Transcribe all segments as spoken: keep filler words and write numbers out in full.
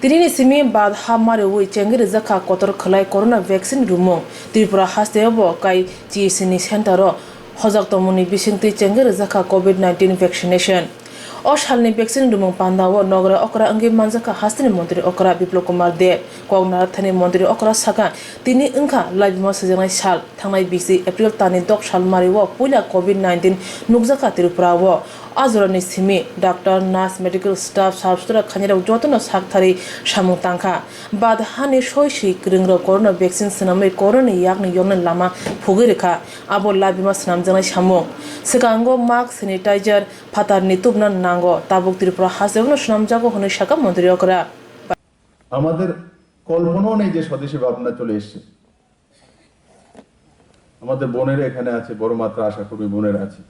Tini ni simi bad ha mariwi chengwi rijak kha kotor khwlai corona vaccine rwmung. Tripura hasteo bo kai C H C ni center o hojak tongmung ni bisingtwi chengwi rijak kha covid nineteen vaccination. O salni vaccine rwmung panda o nogra okra wngwi manjak kha hasteni montri okra Biplab Kumar Deb. Kok narathani montri okra sakha, tini wngkha laibima saijaknai sal. Thangnai bisi April talni dok sal mari o puila covid nineteen nukjak kha Tripura o. A jorani simi doctor, nurse, medical staff, sap sutra khainai rok jotono sak tharwi samung tangkha. Bad hani soi si kwrwng rok corona vaccine swnamwi corona ni yakni yoknani lama phugwi rwkha. Abo laibima swnamjaknai samung. Swkango mask, sanitizer, phatar ni tubna nango. Tabuk Tripura hasteo no swnamjago hwnwi sakha montri okra. আমাদের কল্পনাও নেই যে স্বদেশী ভাবনা চলে এসছে। আমাদের বোনেরা এখানে আছে, বড় মাত্রা আশা কর্মী বোনেরা আছে।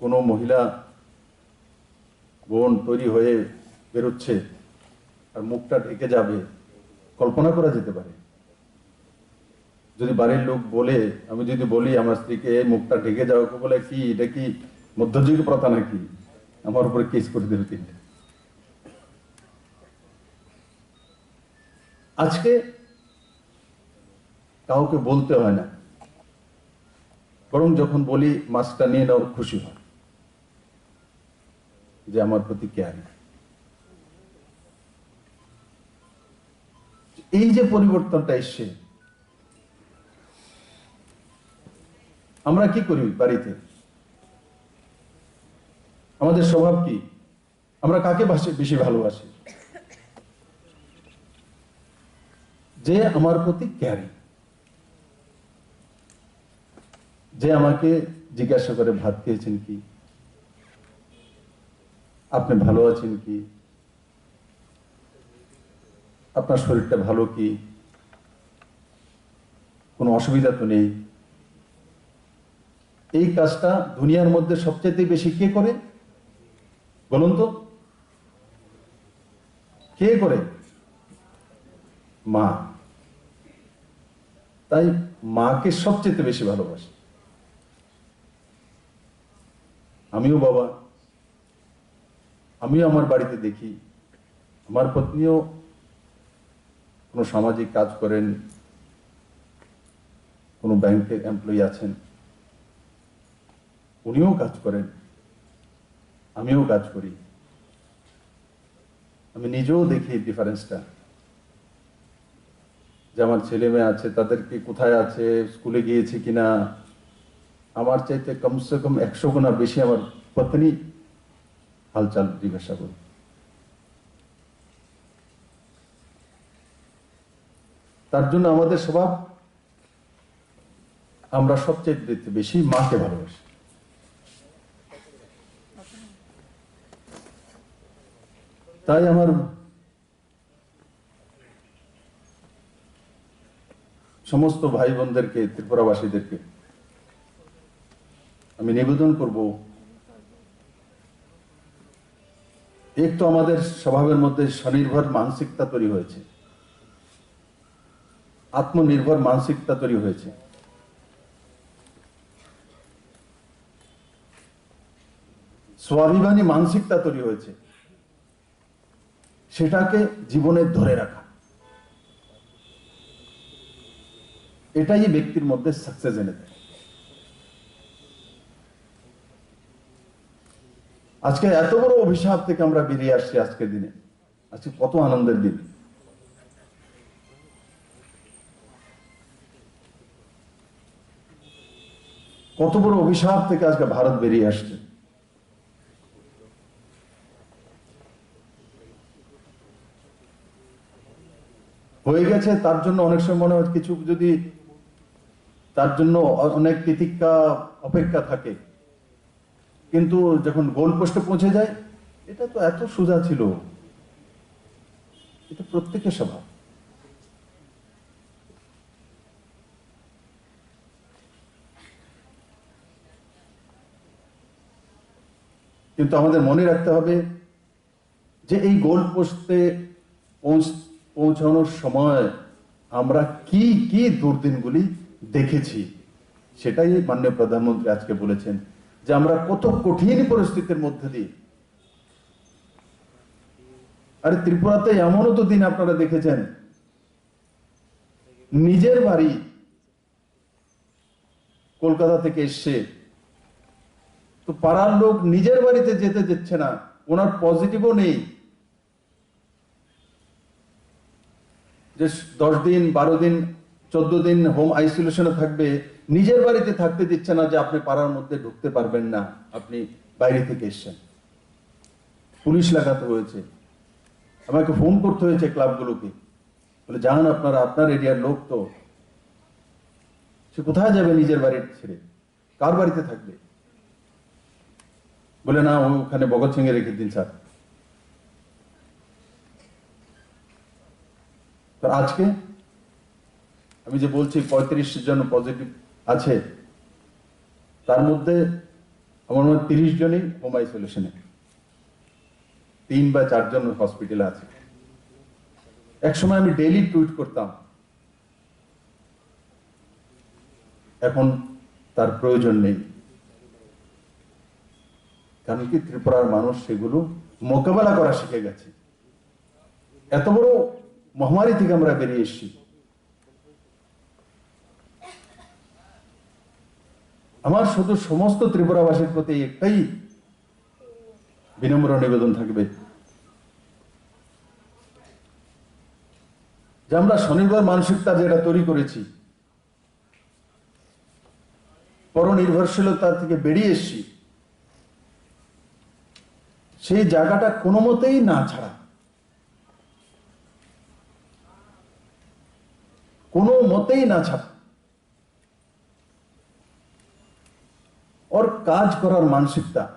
কোনো মহিলা বোন তৈরি হয়ে বেরোচ্ছে আর মুখটা ঢেকে যাবে, কল্পনা করা যেতে পারে। যদি বাড়ির লোক বলে, আমি যদি বলি আমার স্ত্রীকে, "এই মুখটা ঢেকে যাও", কে বলে, "কি, এটা কি মধ্যযুগীয় প্রথা নাকি? আমার উপরে কেস করে দেবে তিনটা।" আজকে কাউকে বলতে হয় না, বরং যখন বলি, মাস্কটা নিয়ে নাও, খুশি হয় যে আমার প্রতি কেয়ারিং। এই যে পরিবর্তনটা এসছে, আমরা কি করি বাড়িতে? আমাদের স্বভাব কি? আমরা কাকে বাসি-, বেশি ভালোবাসি? যে আমার প্রতি কেয়ারিং, যে আমাকে জিজ্ঞাসা করে, "ভাত খেয়েছেন কি? আপনি ভালো আছেন কি?" আপনার শরীরটা ভালো কি? কোনো অসুবিধা তো নেই? এই কাজটা দুনিয়ার মধ্যে সবচেয়ে বেশি কে করে? বলুন তো, কে করে? মা। তাই মাকে সবচেয়ে বেশি ভালোবাসি। আমিও বাবা, আমিও আমার বাড়িতে দেখি, আমার পত্নীও কোনো সামাজিক কাজ করেন, কোনো ব্যাংকের এমপ্লয়ি আছেন, উনিও কাজ করেন, আমিও কাজ করি। আমি নিজেও দেখি ডিফারেন্সটা, যে আমার ছেলে মেয়ে আছে, তাদেরকে কোথায় আছে, স্কুলে গিয়েছে কিনা। আমার চাইতে কমসে কম একশো গুণা বেশি আমার পত্নী হালচাল জিজ্ঞাসা করে। তার জন্য আমাদের স্বভাব, আমরা সবচেয়ে বেশি মাকে ভালোবাসি। তাই আমার সমস্ত ভাই বোনদেরকে, ত্রিপুরাবাসীদেরকে আমি নিবেদন করব, এক তো আমাদের স্বভাবের মধ্যে স্বনির্ভর মানসিকতা তৈরি হয়েছে, আত্মনির্ভর মানসিকতা তৈরি হয়েছে, স্বাভিমানী মানসিকতা তৈরি হয়েছে, সেটাকে জীবনে ধরে রাখা, এটাই ব্যক্তির মধ্যে সাকসেস এনে দেয়। আজকে এত বড় অভিশাপ থেকে আমরা বেরিয়ে আসছি আজকের দিনে। আজকে কত আনন্দের দিন, কত বড় অভিশাপ থেকে আজকে ভারত বেরিয়ে আসছে। হয়ে গেছে, তার জন্য অনেক সময় মনে হয় কিছু যদি তার জন্য অ-, অনেক তিতিক্ষা অপেক্ষা থাকে, কিন্তু যখন গোল পোস্টে পৌঁছে যায়, এটা তো এত সোজা ছিল, এটা প্রত্যেকের স্বভাব। কিন্তু আমাদের মনে রাখতে হবে যে এই গোল পোস্টে পৌঁছ-, পৌঁছানোর সময় আমরা কি কি দুর্দিনগুলি দেখেছি, সেটাই মাননীয় প্রধানমন্ত্রী আজকে বলেছেন যে আমরা কত কঠিন পরিস্থিতির মধ্যে দিয়ে আরে, ত্রিপুরাতে এমনও তো দিন আপনারা দেখেছেন, নিজের বাড়ি কলকাতা থেকে এসছে, তো পাড়ার লোক নিজের বাড়িতে যেতে দিচ্ছে না, ওনার পজিটিভও নেই। যে দশ দিন, বারো দিন, চোদ্দ দিন হোম আইসোলেশনে থাকবে, নিজের বাড়িতে থাকতে দিচ্ছে না, যে আপনি পাড়ার মধ্যে ঢুকতে পারবেন না, আপনি বাইরে থেকে এসছেন। পুলিশ লাগাতে হয়েছে। আমাকে ফোন করতে হয়েছে ক্লাবগুলোকে, বলে, "যান আপনারা, আপনার এরিয়ার লোক তো, সে কোথায় যাবে নিজের বাড়ি ছেড়ে?" কার বাড়িতে থাকবে? বলে, "না, ওখানে ভগৎ সিংয়ে রেখে দিন স্যার।" তো আজকে আমি যে বলছি পঁয়ত্রিশ জন পজিটিভ আছে, তার মধ্যে আমার মনে হয় তিরিশ জনই হোম আইসোলেশনে, তিন বা চারজন হসপিটালে আছে। একসময় আমি ডেইলি টুইট করতাম, এখন তার প্রয়োজন নেই। কারণ কি, ত্রিপুরার মানুষ সেগুলো মোকাবেলা করা শিখে গেছে। এত বড় মহামারী থেকে আমরা বেরিয়ে এসেছি। আমার শুধু সমস্ত ত্রিপুরাবাসীর প্রতি একটাই বিনম্র নিবেদন থাকবে যে আমরা স্বনির্ভর মানসিকতা যেটা তৈরি করেছি, পরনির্ভরশীলতা থেকে বেরিয়ে এসেছি, সেই জায়গাটা কোনো মতেই না ছাড়া, কোনো মতেই না ছাড়া। ওর কাজ করার মানসিকতা।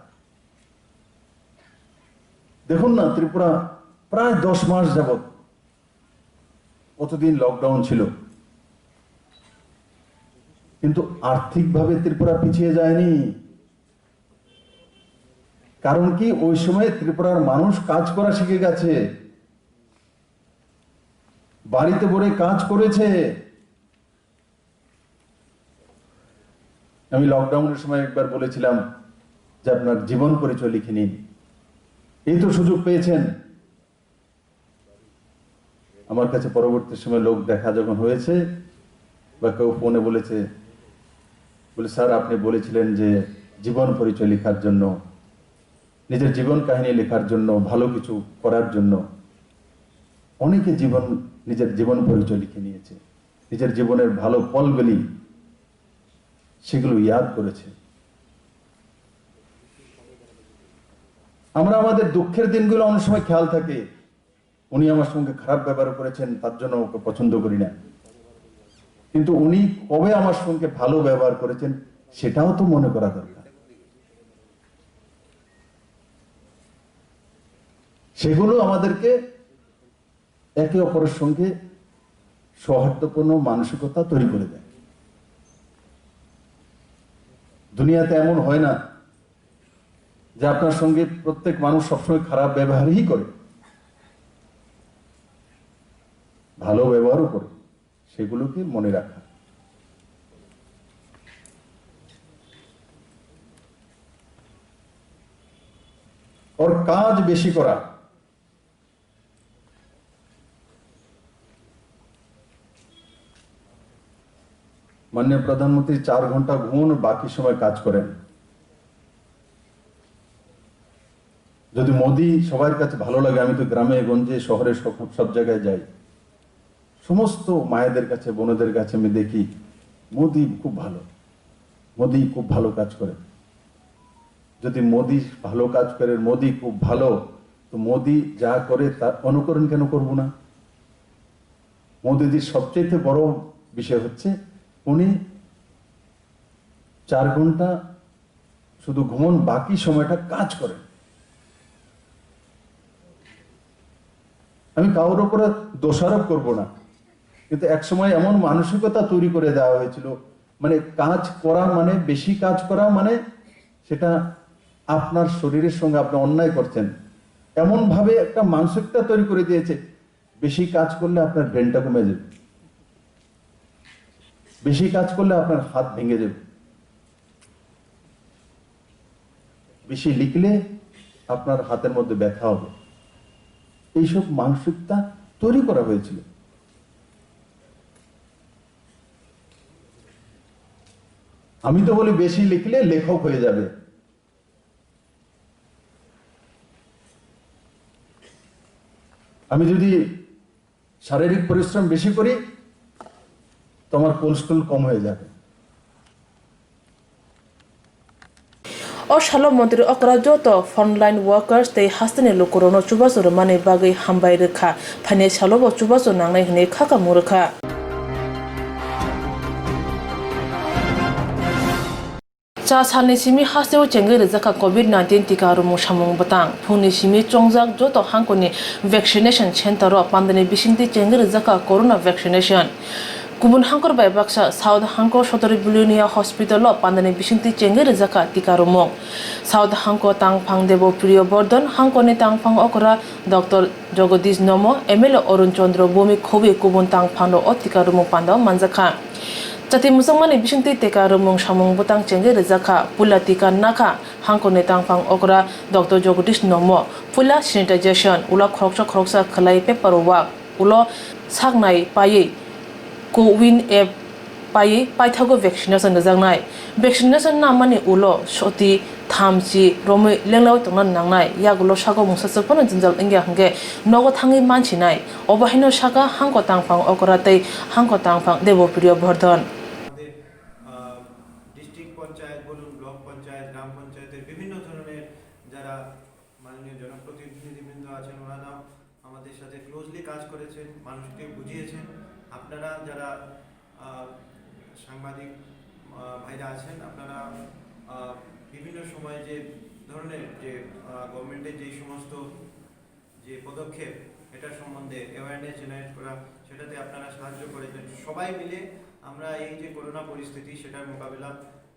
দেখুন না, ত্রিপুরা প্রায় দশ মাস যাবত কতদিন লকডাউন ছিল, কিন্তু আর্থিকভাবে ত্রিপুরা পিছিয়ে যায়নি। কারণ কি, ওই সময় ত্রিপুরার মানুষ কাজ করা শিখে গেছে, বাড়িতে বসে কাজ করেছে। আমি লকডাউনের সময় একবার বলেছিলাম যে আপনার জীবন পরিচয় লিখে নিন, এই তো সুযোগ পেয়েছেন। আমার কাছে পরবর্তী সময় লোক দেখা যখন হয়েছে বা কেউ ফোনে বলেছে, বলে, "স্যার, আপনি বলেছিলেন যে জীবন পরিচয় লেখার জন্য, নিজের জীবন কাহিনী লেখার জন্য, ভালো কিছু করার জন্য।" অনেকে জীবন, নিজের জীবন পরিচয় লিখে নিয়েছে, নিজের জীবনের ভালো পলগুলি সেগুলো ইয়াদ করেছে। আমরা আমাদের দুঃখের দিনগুলো অনেক সময় খেয়াল থাকে, উনি আমার সঙ্গে খারাপ ব্যবহার করেছেন, তার জন্য ওকে পছন্দ করি না। কিন্তু উনি কবে আমার সঙ্গে ভালো ব্যবহার করেছেন, সেটাও তো মনে করা দরকার। সেগুলো আমাদেরকে একে অপরের সঙ্গে সৌহার্দ্যপূর্ণ মানসিকতা তৈরি করে দেয়। দুনিয়াতে এমন হয় না যে আপনার সঙ্গে প্রত্যেক মানুষ সবসময় খারাপ ব্যবহারই করে, ভালো ব্যবহারও করে, সেগুলোকে মনে রাখা। ওর কাজ বেশি করা। মাননীয় প্রধানমন্ত্রী চার ঘন্টা ঘুমন, বাকি সময় কাজ করেন। যদি মোদি সবার কাছে ভালো লাগে, আমি তো গ্রামে গঞ্জে শহরে সব, সব জায়গায় যাই, সমস্ত মায়েদের কাছে, বোনেদের কাছে আমি দেখি মোদি খুব ভালো, মোদি খুব ভালো কাজ করে। যদি মোদি ভালো কাজ করে, মোদি খুব ভালো, তো মোদি যা করে তার অনুকরণ কেন করব না? মোদিজির সবচেয়ে বড় বিষয় হচ্ছে উনি চার ঘন্টা শুধু ঘুমন, বাকি সময়টা কাজ করেন। আমি কারোর উপরে দোষারোপ করব না, কিন্তু এক সময় এমন মানসিকতা তৈরি করে দেওয়া হয়েছিল, মানে কাজ করা মানে, বেশি কাজ করা মানে সেটা আপনার শরীরের সঙ্গে আপনি অন্যায় করছেন, এমনভাবে একটা মানসিকতা তৈরি করে দিয়েছে। বেশি কাজ করলে আপনার ব্রেনটা কমে যাবে, বেশি কাজ করলে আপনার হাত ভেঙে যাবে, বেশি লিখলে আপনার হাতের মধ্যে ব্যথা হবে। এইসব মানসিকতা তৈরি করা হয়েছিল। আমি তো বলি, বেশি লিখলে লেখক হয়ে যাবে। আমি যদি শারীরিক পরিশ্রম বেশি করি, তোমার কোলেস্ট্রল কম হয়ে যাবে। O salo montri okra joto frontline workers tei hasteni lukurokno chubachu rwmani bagwi hambai rwkha, phainai salobo chubachu nangnai hwnwi kha kamung rwkha. Cha salni simi hasteo chengwi rwjakha covid nineteen tika rwmung samung bwtang. Phungni simi chongjak joto hangkoni vaccination center-o pandani bisingtwi chengwi rwjakha corona vaccination. Kubun hangkor bai baksa South Hangko Sodor Bilonia Hospital-o pandani bisingtwi chengwi rwjakha tika rwmung. South Hangko tangphang Debo Priyo Bordhan, Hangkoni tangphang okra Doctor Jagadish Nomo, M L A Arun Chandra Bhowmik khobwi kubun tangphang rok o tika rwmung pandao manjakha. Chati mwchangmani bisingtwi tika rwmung samung bwtang chengwi rwjakha, puila tika nakha Hangkoni tangphang okra Doctor Jagadish Nomo, puila sanitization, ulo khoroksa khoroksa khwlai paper work. Ulo saknai paiwi co-win app paiwi paithago vaccination rwjaknai. Vaccination namani ulo soti thamchi romwi lenglaiwi tongna nangnai. Yagulo sago mungsa chwk phano jwngjal wngya hwnkhe nogo thangwi mansinai. Obo haino sakha Hangko tangphang okra tei Hangko tangphang Debopriyo Bordhan. আমাদের, আহ, ডিস্ট্রিক্ট পঞ্চায়েত বলুন, ব্লক পঞ্চায়েত, গ্রাম পঞ্চায়েতের বিভিন্ন ধরনের যারা মাননীয় জনপ্রতিনিধিবৃন্দ আছেন, ওনারাও আমাদের সাথে ক্লোজলি কাজ করেছেন, মানুষকে বুঝিয়েছেন। আপনারা যারা, আহ, সাংবাদিক, আহ, ভাইরা আছেন, আপনারা, আহ, বিভিন্ন সময় যে ধরনের যে, আহ, গভর্নমেন্টের যেই সমস্ত যে পদক্ষেপ, এটার সম্বন্ধে অ্যাওয়ারনেস জেনারেট করা, সেটাতে আপনারা সাহায্য করেছেন। সবাই মিলে আমরা এই যে করোনা পরিস্থিতি, সেটার মোকাবিলা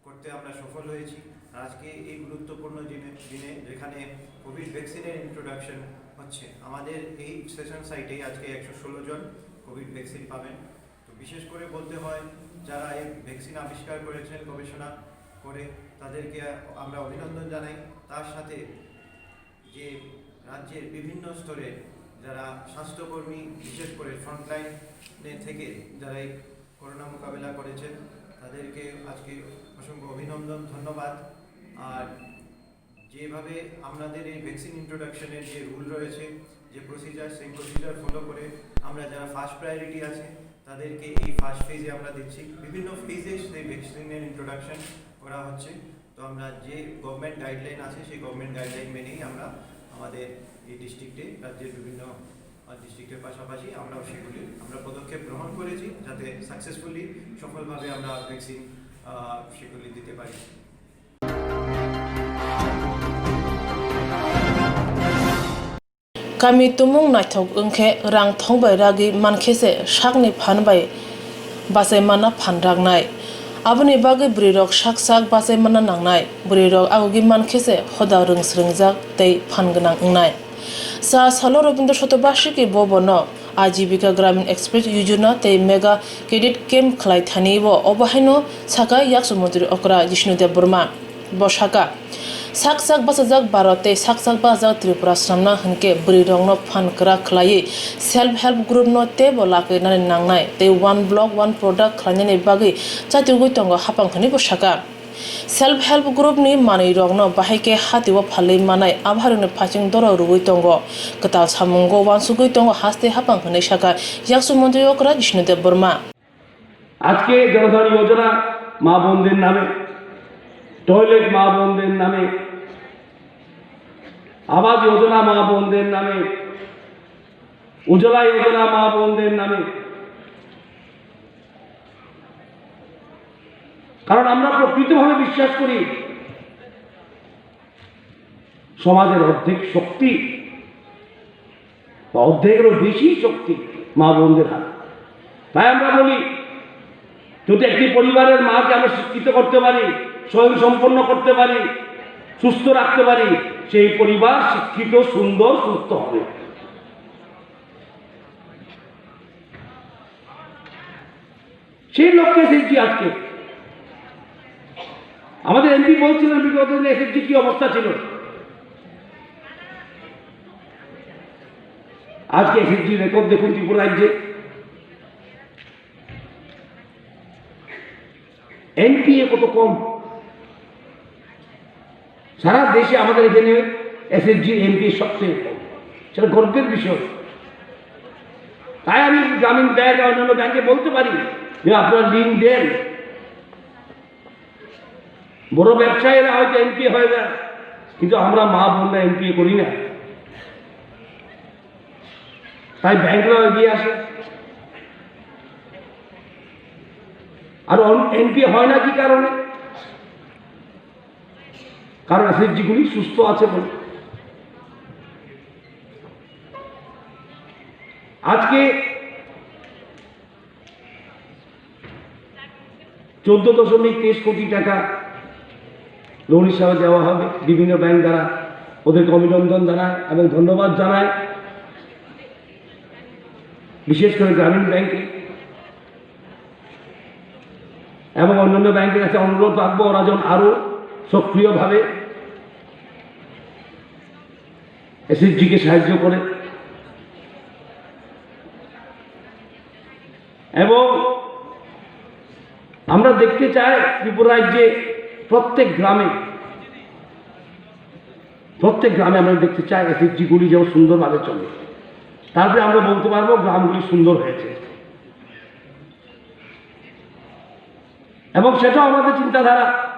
করতে আমরা সফল হয়েছি। আর আজকে এই গুরুত্বপূর্ণ দিনে, দিনে যেখানে কোভিড ভ্যাকসিনের ইন্ট্রোডাকশন হচ্ছে, আমাদের এই সেশন সাইটে আজকে একশো ষোলো জন কোভিড ভ্যাকসিন পাবেন। তো বিশেষ করে বলতে হয়, যারা এই ভ্যাকসিন আবিষ্কার করেছেন গবেষণা করে, তাদেরকে আমরা অভিনন্দন জানাই। তার সাথে যে রাজ্যের বিভিন্ন স্তরে যারা স্বাস্থ্যকর্মী, বিশেষ করে ফ্রন্টলাইনে থেকে যারা এই করোনা মোকাবেলা করেছেন, তাদেরকে আজকে অসংখ্য অভিনন্দন, ধন্যবাদ। আর যেভাবে আপনাদের এই ভ্যাকসিন ইন্ট্রোডাকশনের যে রুল রয়েছে, যে প্রসিজার, সেই প্রসিজার ফলো করে আমরা যারা ফার্স্ট প্রায়োরিটি আছে, তাদেরকে এই ফার্স্ট ফেজে আমরা দিচ্ছি। বিভিন্ন ফেজে সেই ভ্যাকসিনের ইন্ট্রোডাকশন করা হচ্ছে। তো আমরা যে গভর্নমেন্ট গাইডলাইন আছে, সেই গভর্নমেন্ট গাইডলাইন মেনেই আমরা আমাদের এই ডিস্ট্রিক্টে, রাজ্যের বিভিন্ন, আহ, ডিস্ট্রিক্টের পাশাপাশি আমরাও সেগুলি, আমরা পদক্ষেপ গ্রহণ করেছি, যাতে সাকসেসফুলি, সফলভাবে আমরা ভ্যাকসিন, আহ, সেগুলি দিতে পারি। Kami tumung naithok wngkhe rang thong bai ragwi mankhe se sakni phan bai bachai manna phan raknai. Aboni bagwi bwrwirok sak sak bachai manna nangnai. Bwrwirok agogwi mankhe se hoda rwng swrwngjak tei phan gwnang wngnai. Sa salo Rabindra Sotobasiki bo bono Ajibika Gramin Express Yojana tei Mega Cadet Camp khlai thani bo obo haino sakha Yaksu Montri Okra Jishnu Debbarma. Bo sakha, sak sak bachajak Bharat tei sak sak bachajak Tripura swnamna hwnkhe bwrwirokno phan kwrak khlaiwi self help group no teibo lakwi nani nangnai tei one block one product khlainani bagwi chatugwi tongo haphang hwnwi bo sakha. Self help group ni manwirokno bahai khe hatio phalwi manai, abo haroni phaiching doro rwui tongo. Kwtal samungo uansugwi tongo haste haphang hwnwi sakha Yaksu Montri Okra Jishnu Debbarma. আজকে জনধন যোজনা মা বোনদের নামে, টয়লেট মা বোনদের নামে, আবাস যোজনা মা বোনদের নামে, উজ্জ্বলা যোজনা মা বোনদের নামে। কারণ আমরা প্রকৃতভাবে বিশ্বাস করি সমাজের অর্ধেক শক্তি বা অর্ধেকেরও বেশি শক্তি মা বোনদের হাতে। তাই আমরা বলি, যদি একটি পরিবারের মাকে আমরা শিক্ষিত করতে পারি, স্বয়ং সম্পন্ন করতে পারি, সুস্থ রাখতে পারি, সেই পরিবার শিক্ষিত, সুন্দর, সুস্থ হবে। সেই লক্ষ্যে এসএসজি আজকে। আমাদের এমপি বলছিলেন বিগত দিনে এসএসজি কি অবস্থা ছিল। আজকে এসএসজি রেকর্ড দেখুন ত্রিপুরা রাজ্যে, এনপিএ কত কম। সারা দেশে আমাদের এখানে এসএসজি এনপিএ সবচেয়ে কম। সেটা গর্বের বিষয়। তাই আমি গ্রামীণ ব্যাংক আর অন্যান্য ব্যাংকে বলতে পারি যে আপনারা ঋণ দেন। বড় ব্যবসায়ীরা হয়তো এনপিএ হয়ে যায়, কিন্তু আমরা মা বোনরা এনপিএ করি না। তাই ব্যাংকরাও এগিয়ে আসে। আর এনপিএ হয় না কি কারণে? কারণ এসএসজি গুলি সুস্থ আছে বলে। আজকে চোদ্দ দশমিক তেইশ কোটি টাকা লোন হিসাবে দেওয়া হবে বিভিন্ন ব্যাংক দ্বারা। ওদেরকে অভিনন্দন জানায় এবং ধন্যবাদ জানায়, বিশেষ করে গ্রামীণ ব্যাংকে এবং অন্যান্য ব্যাংকের কাছে অনুরোধ রাখবো, ওরা যেন আরও সক্রিয়ভাবে এসএসজিকে সাহায্য করে। এবং আমরা দেখতে চাই ত্রিপুরা রাজ্যে প্রত্যেক গ্রামে, প্রত্যেক গ্রামে আমরা দেখতে চাই এসএসজি গুলি যেন সুন্দরভাবে চলে। তারপরে আমরা বলতে পারবো গ্রামগুলি সুন্দর হয়েছে। এবং সেটাও আমাদের চিন্তাধারা,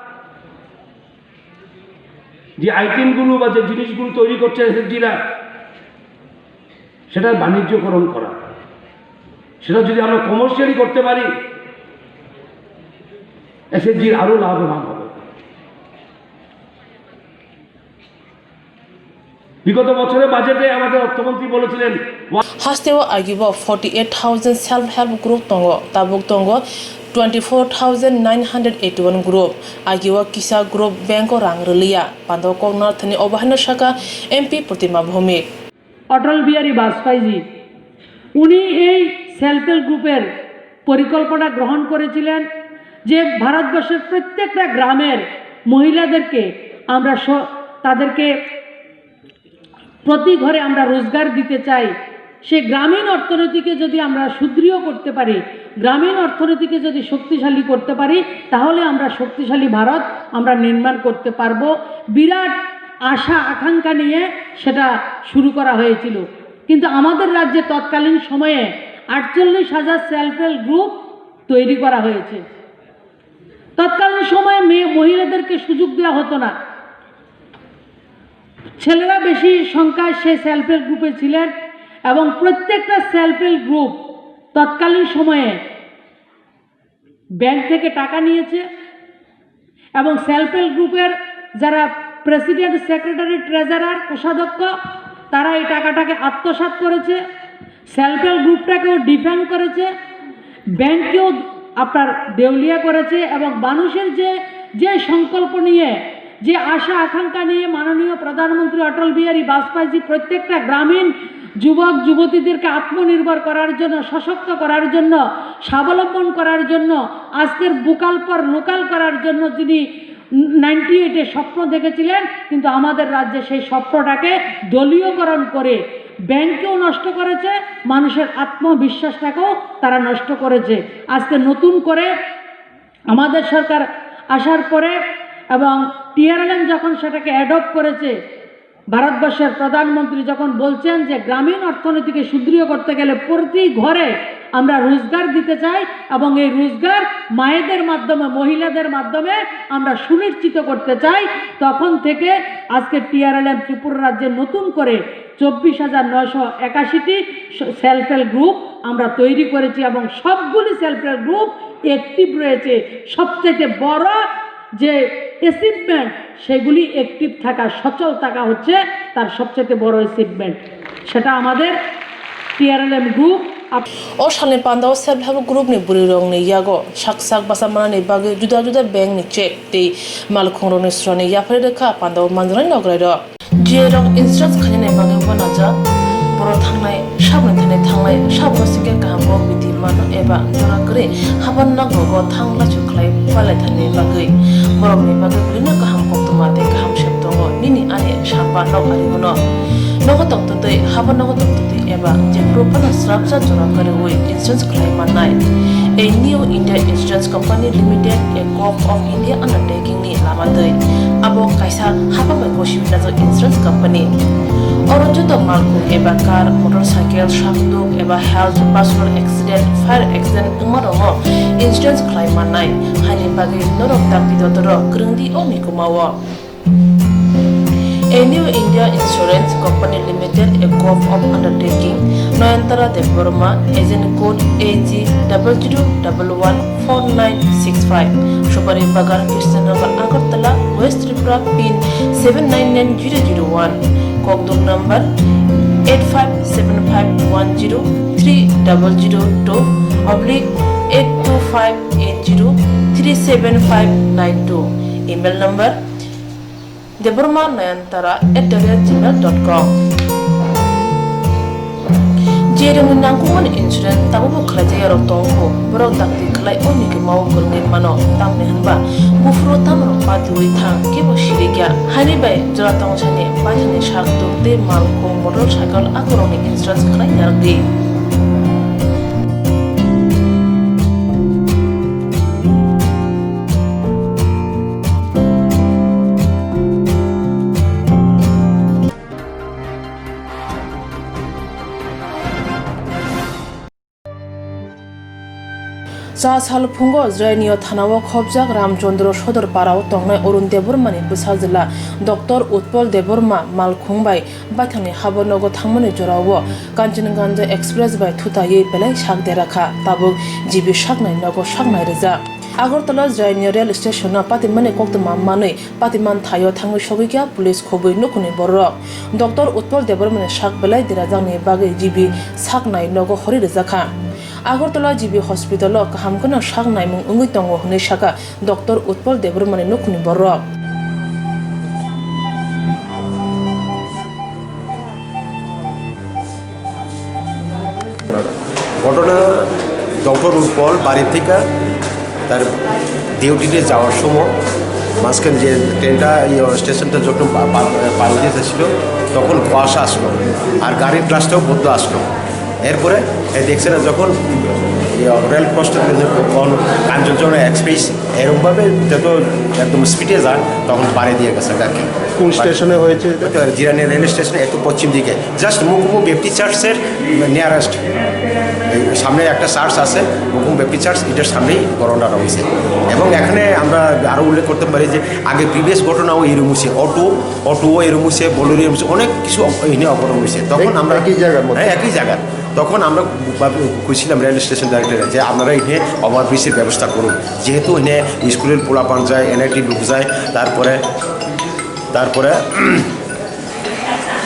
যে আইটেমগুলো বা যে জিনিসগুলো তৈরি করছে এসএসজিরা, সেটার বাণিজ্যকরণ করা। সেটা যদি আমরা কমার্শিয়ালি করতে পারি, এসএসজির আরও লাভবান হবে। বিগত বছরের বাজেটে আমাদের অর্থমন্ত্রী বলেছিলেন, Hasteo agio forty eight thousand self help group tongo, tabuk tongo twenty four thousand nine hundred eighty one group. Agio kisa group bank o rang rwliya, pando koknar thani obo haino saka MP Pratima Bhowmik. Atal Bihari বাজপেয়ীজি, উনি এই self help গ্রুপের পরিকল্পনা গ্রহণ করেছিলেন যে ভারতবর্ষের প্রত্যেকটা গ্রামের মহিলাদেরকে আমরা স-, তাদেরকে প্রতি ঘরে আমরা রোজগার দিতে চাই। সে গ্রামীণ অর্থনীতিকে যদি আমরা সুদৃঢ় করতে পারি, গ্রামীণ অর্থনীতিকে যদি শক্তিশালী করতে পারি, তাহলে আমরা শক্তিশালী ভারত আমরা নির্মাণ করতে পারবো। বিরাট আশা আকাঙ্ক্ষা নিয়ে সেটা শুরু করা হয়েছিল, কিন্তু আমাদের রাজ্যে তৎকালীন সময়ে আটচল্লিশ হাজার সেলফ হেল্প গ্রুপ তৈরি করা হয়েছে। তৎকালীন সময়ে মেয়ে মহিলাদেরকে সুযোগ দেওয়া হতো না। ছেলেরা বেশি সংখ্যায় সে সেলফ হেল্প গ্রুপে ছিলেন এবং প্রত্যেকটা সেলফ হেল্প গ্রুপ তৎকালীন সময়ে ব্যাংক থেকে টাকা নিয়েছে এবং সেলফ হেল্প গ্রুপের যারা প্রেসিডেন্ট, সেক্রেটারি, ট্রেজারার, কোষাধ্যক্ষ, তারা এই টাকাটাকে আত্মসাৎ করেছে, সেলফ হেল্প গ্রুপটাকেও ডিফেন্ড করেছে, ব্যাংককেও আপনার দেউলিয়া করেছে এবং মানুষের যে, যে সংকল্প নিয়ে, যে আশা আকাঙ্ক্ষা নিয়ে মাননীয় প্রধানমন্ত্রী অটল বিহারী বাজপেয়ীজি প্রত্যেকটা গ্রামীণ যুবক যুবতীদেরকে আত্মনির্ভর করার জন্য, সশক্ত করার জন্য, স্বাবলম্বন করার জন্য, আজকের ভোকাল ফর লোকাল করার জন্য যিনি নাইনটি এইটে স্বপ্ন দেখেছিলেন, কিন্তু আমাদের রাজ্যে সেই স্বপ্নটাকে দলীয়করণ করে ব্যাংকেও নষ্ট করেছে, মানুষের আত্মবিশ্বাসটাকেও তারা নষ্ট করেছে। আজকে নতুন করে আমাদের সরকার আসার পরে এবং টিআরএলএম যখন সেটাকে অ্যাডপ্ট করেছে, ভারতবর্ষের প্রধানমন্ত্রী যখন বলছেন যে গ্রামীণ অর্থনীতিকে সুদৃঢ় করতে গেলে প্রতি ঘরে আমরা রোজগার দিতে চাই এবং এই রোজগার মায়েদের মাধ্যমে, মহিলাদের মাধ্যমে আমরা সুনিশ্চিত করতে চাই, তখন থেকে আজকে টিআরএলএম ত্রিপুরা রাজ্যে নতুন করে চব্বিশ হাজার নয়শো একাশিটি সেলফ হেল্প গ্রুপ আমরা তৈরি করেছি এবং সবগুলি সেলফ হেল্প গ্রুপ অ্যাক্টিভ রয়েছে। সবচেয়ে বড় যে অ্যাচিভমেন্ট, সেগুলি অ্যাক্টিভ থাকা, সচল থাকা হচ্ছে তার সবচেয়ে বড় অ্যাচিভমেন্ট। সেটা আমাদের TRLM group up- O salni pandao self help group ni bwrwi rokni yago sak sak basa manani bagwi juda juda bank ni check tei malkhung rokni srani yaphari rwkha pandao manjaknai nograi rok. Jiyai rok insurance khainani bagwi uanajak, borok thangnai, saboni thani thangnai, saboni singkhe kaham kok bithi mano eba jora kwrwi haphar nogo go thang laisu khlai palai thani bagwi. Borokni bagwi bwrwino kaham koktwma tei kaham sep tongo, nini ani samba nok ari hwno. Nogo tongtwtwi, habo nogo tongtwtwi eba jephuru phano srapsa jora kwrwi insurance khlai mannai. A New India Insurance Company Limited, a Govt of India undertaking ni lama twi. Abo kaisa hapang bai gosiwi najak insurance company. Oro joto malkhung eba car, motorcycle, sakduk eba health, personal accident, fire accident wngma rokno insurance khlai mannai. Haini bagwi norok dakti dotoro kwrwngdi o mikuma o. A New India Insurance Company Limited, a Govt of undertaking, Nayantara Debbarma, agent code A G double zero double one four nine six five, Supari Bagan, Krishnanagar, Agartala, West Tripura, pin seven nine nine zero zero one, Kokduk number eight five seven five one zero three double zero two oblique eight two five eight zero three seven five nine two, email number Debbarma Nayantara at the rate gmail dot com. Je rwngni nangkukmani insurance tabukbo khlaijak yarok tongo, borok dakti khlai o mikuma o kwrwngwi mano, tamni hwnba buphuru tamrok patiwi thang kebo sirikya. Haini bai jora tongthani baithani sak tuk tei malkhung motorcycle akorokni insurance khlai narwkdi. Cha sal phungo Jrainiyo thanao khopjak Ramchandra Sodor parao tongnai Arun Debbarmani bwsajwla Doctor Utpal Debbarma malkhung bai baithangni habo nogo thangmani jorao Kanchanganj Express bai thutaiwi belai sak derakha, tabuk G B saknai nogo saknai rijak. Agartala Jrainiyo rail station-o patimani koktwma manwi patiman thaio thangwi sogwikha police khobwi nukhungni bororok. Doctor Utpal Debbarmani sak belai derajakni bagwi G B saknai nogo horwi rijakha. Agartala G B hospital-o kaham kheno sak naimung wngwi tongo hwnwi sakha Doctor Utpal Debbarmani nukhungni bororok. ঘটনা, ডক্টর উৎপল বাড়ি থেকে তার ডিউটিতে যাওয়ার সময় মাঝখানে যে ট্রেনটা, ইয়ে, স্টেশনটা যখন পা-, পা-, পার হয়ে যাচ্ছিল, তখন কুয়াশা আসলো, আর গাড়ির গ্লাসটাও বন্ধ আসলো। এরপরে এ দেখছে না, যখন, ইয়ে, রেল ক্রসটা, যখন কাঞ্চনজঙ্ঘা এক্সপ্রেস এরকমভাবে যত একদম স্পিডে যায়, তখন বাড়ি দিয়ে গেছে গাড়ি। কোন স্টেশনে হয়েছে এটা? ওটা জিরানী রেল স্টেশনে, একটু পশ্চিম দিকে, জাস্ট মুকুমু ব্যাপটিস্ট চার্চের নিয়ারেস্ট, সামনে একটা চার্চ আছে, মুকুমু ব্যাপটিস্ট চার্চ, এটার সামনেই ঘটনাটা হয়েছে। এবং এখানে আমরা আরও উল্লেখ করতে পারি যে আগে প্রিভিয়াস ঘটনাও এরকম হয়েছে, অটো, অটোও এরকম হয়েছে, বোলেরো এরকম হয়েছে, অনেক কিছু এখানে অঘটন হয়েছে। তখন এক-, আমরা একই জায়গার মধ্যে? হ্যাঁ, একই জায়গার। তখন আমরা ভাব-, কইছিলাম রেল স্টেশন ডাইরেক্টরে যে আপনারা এখানে ওভারব্রিজের ব্যবস্থা করুন, যেহেতু এখানে স্কুলের পোলাপান যায়, এনআইটি লোক যায়, তারপরে, তারপরে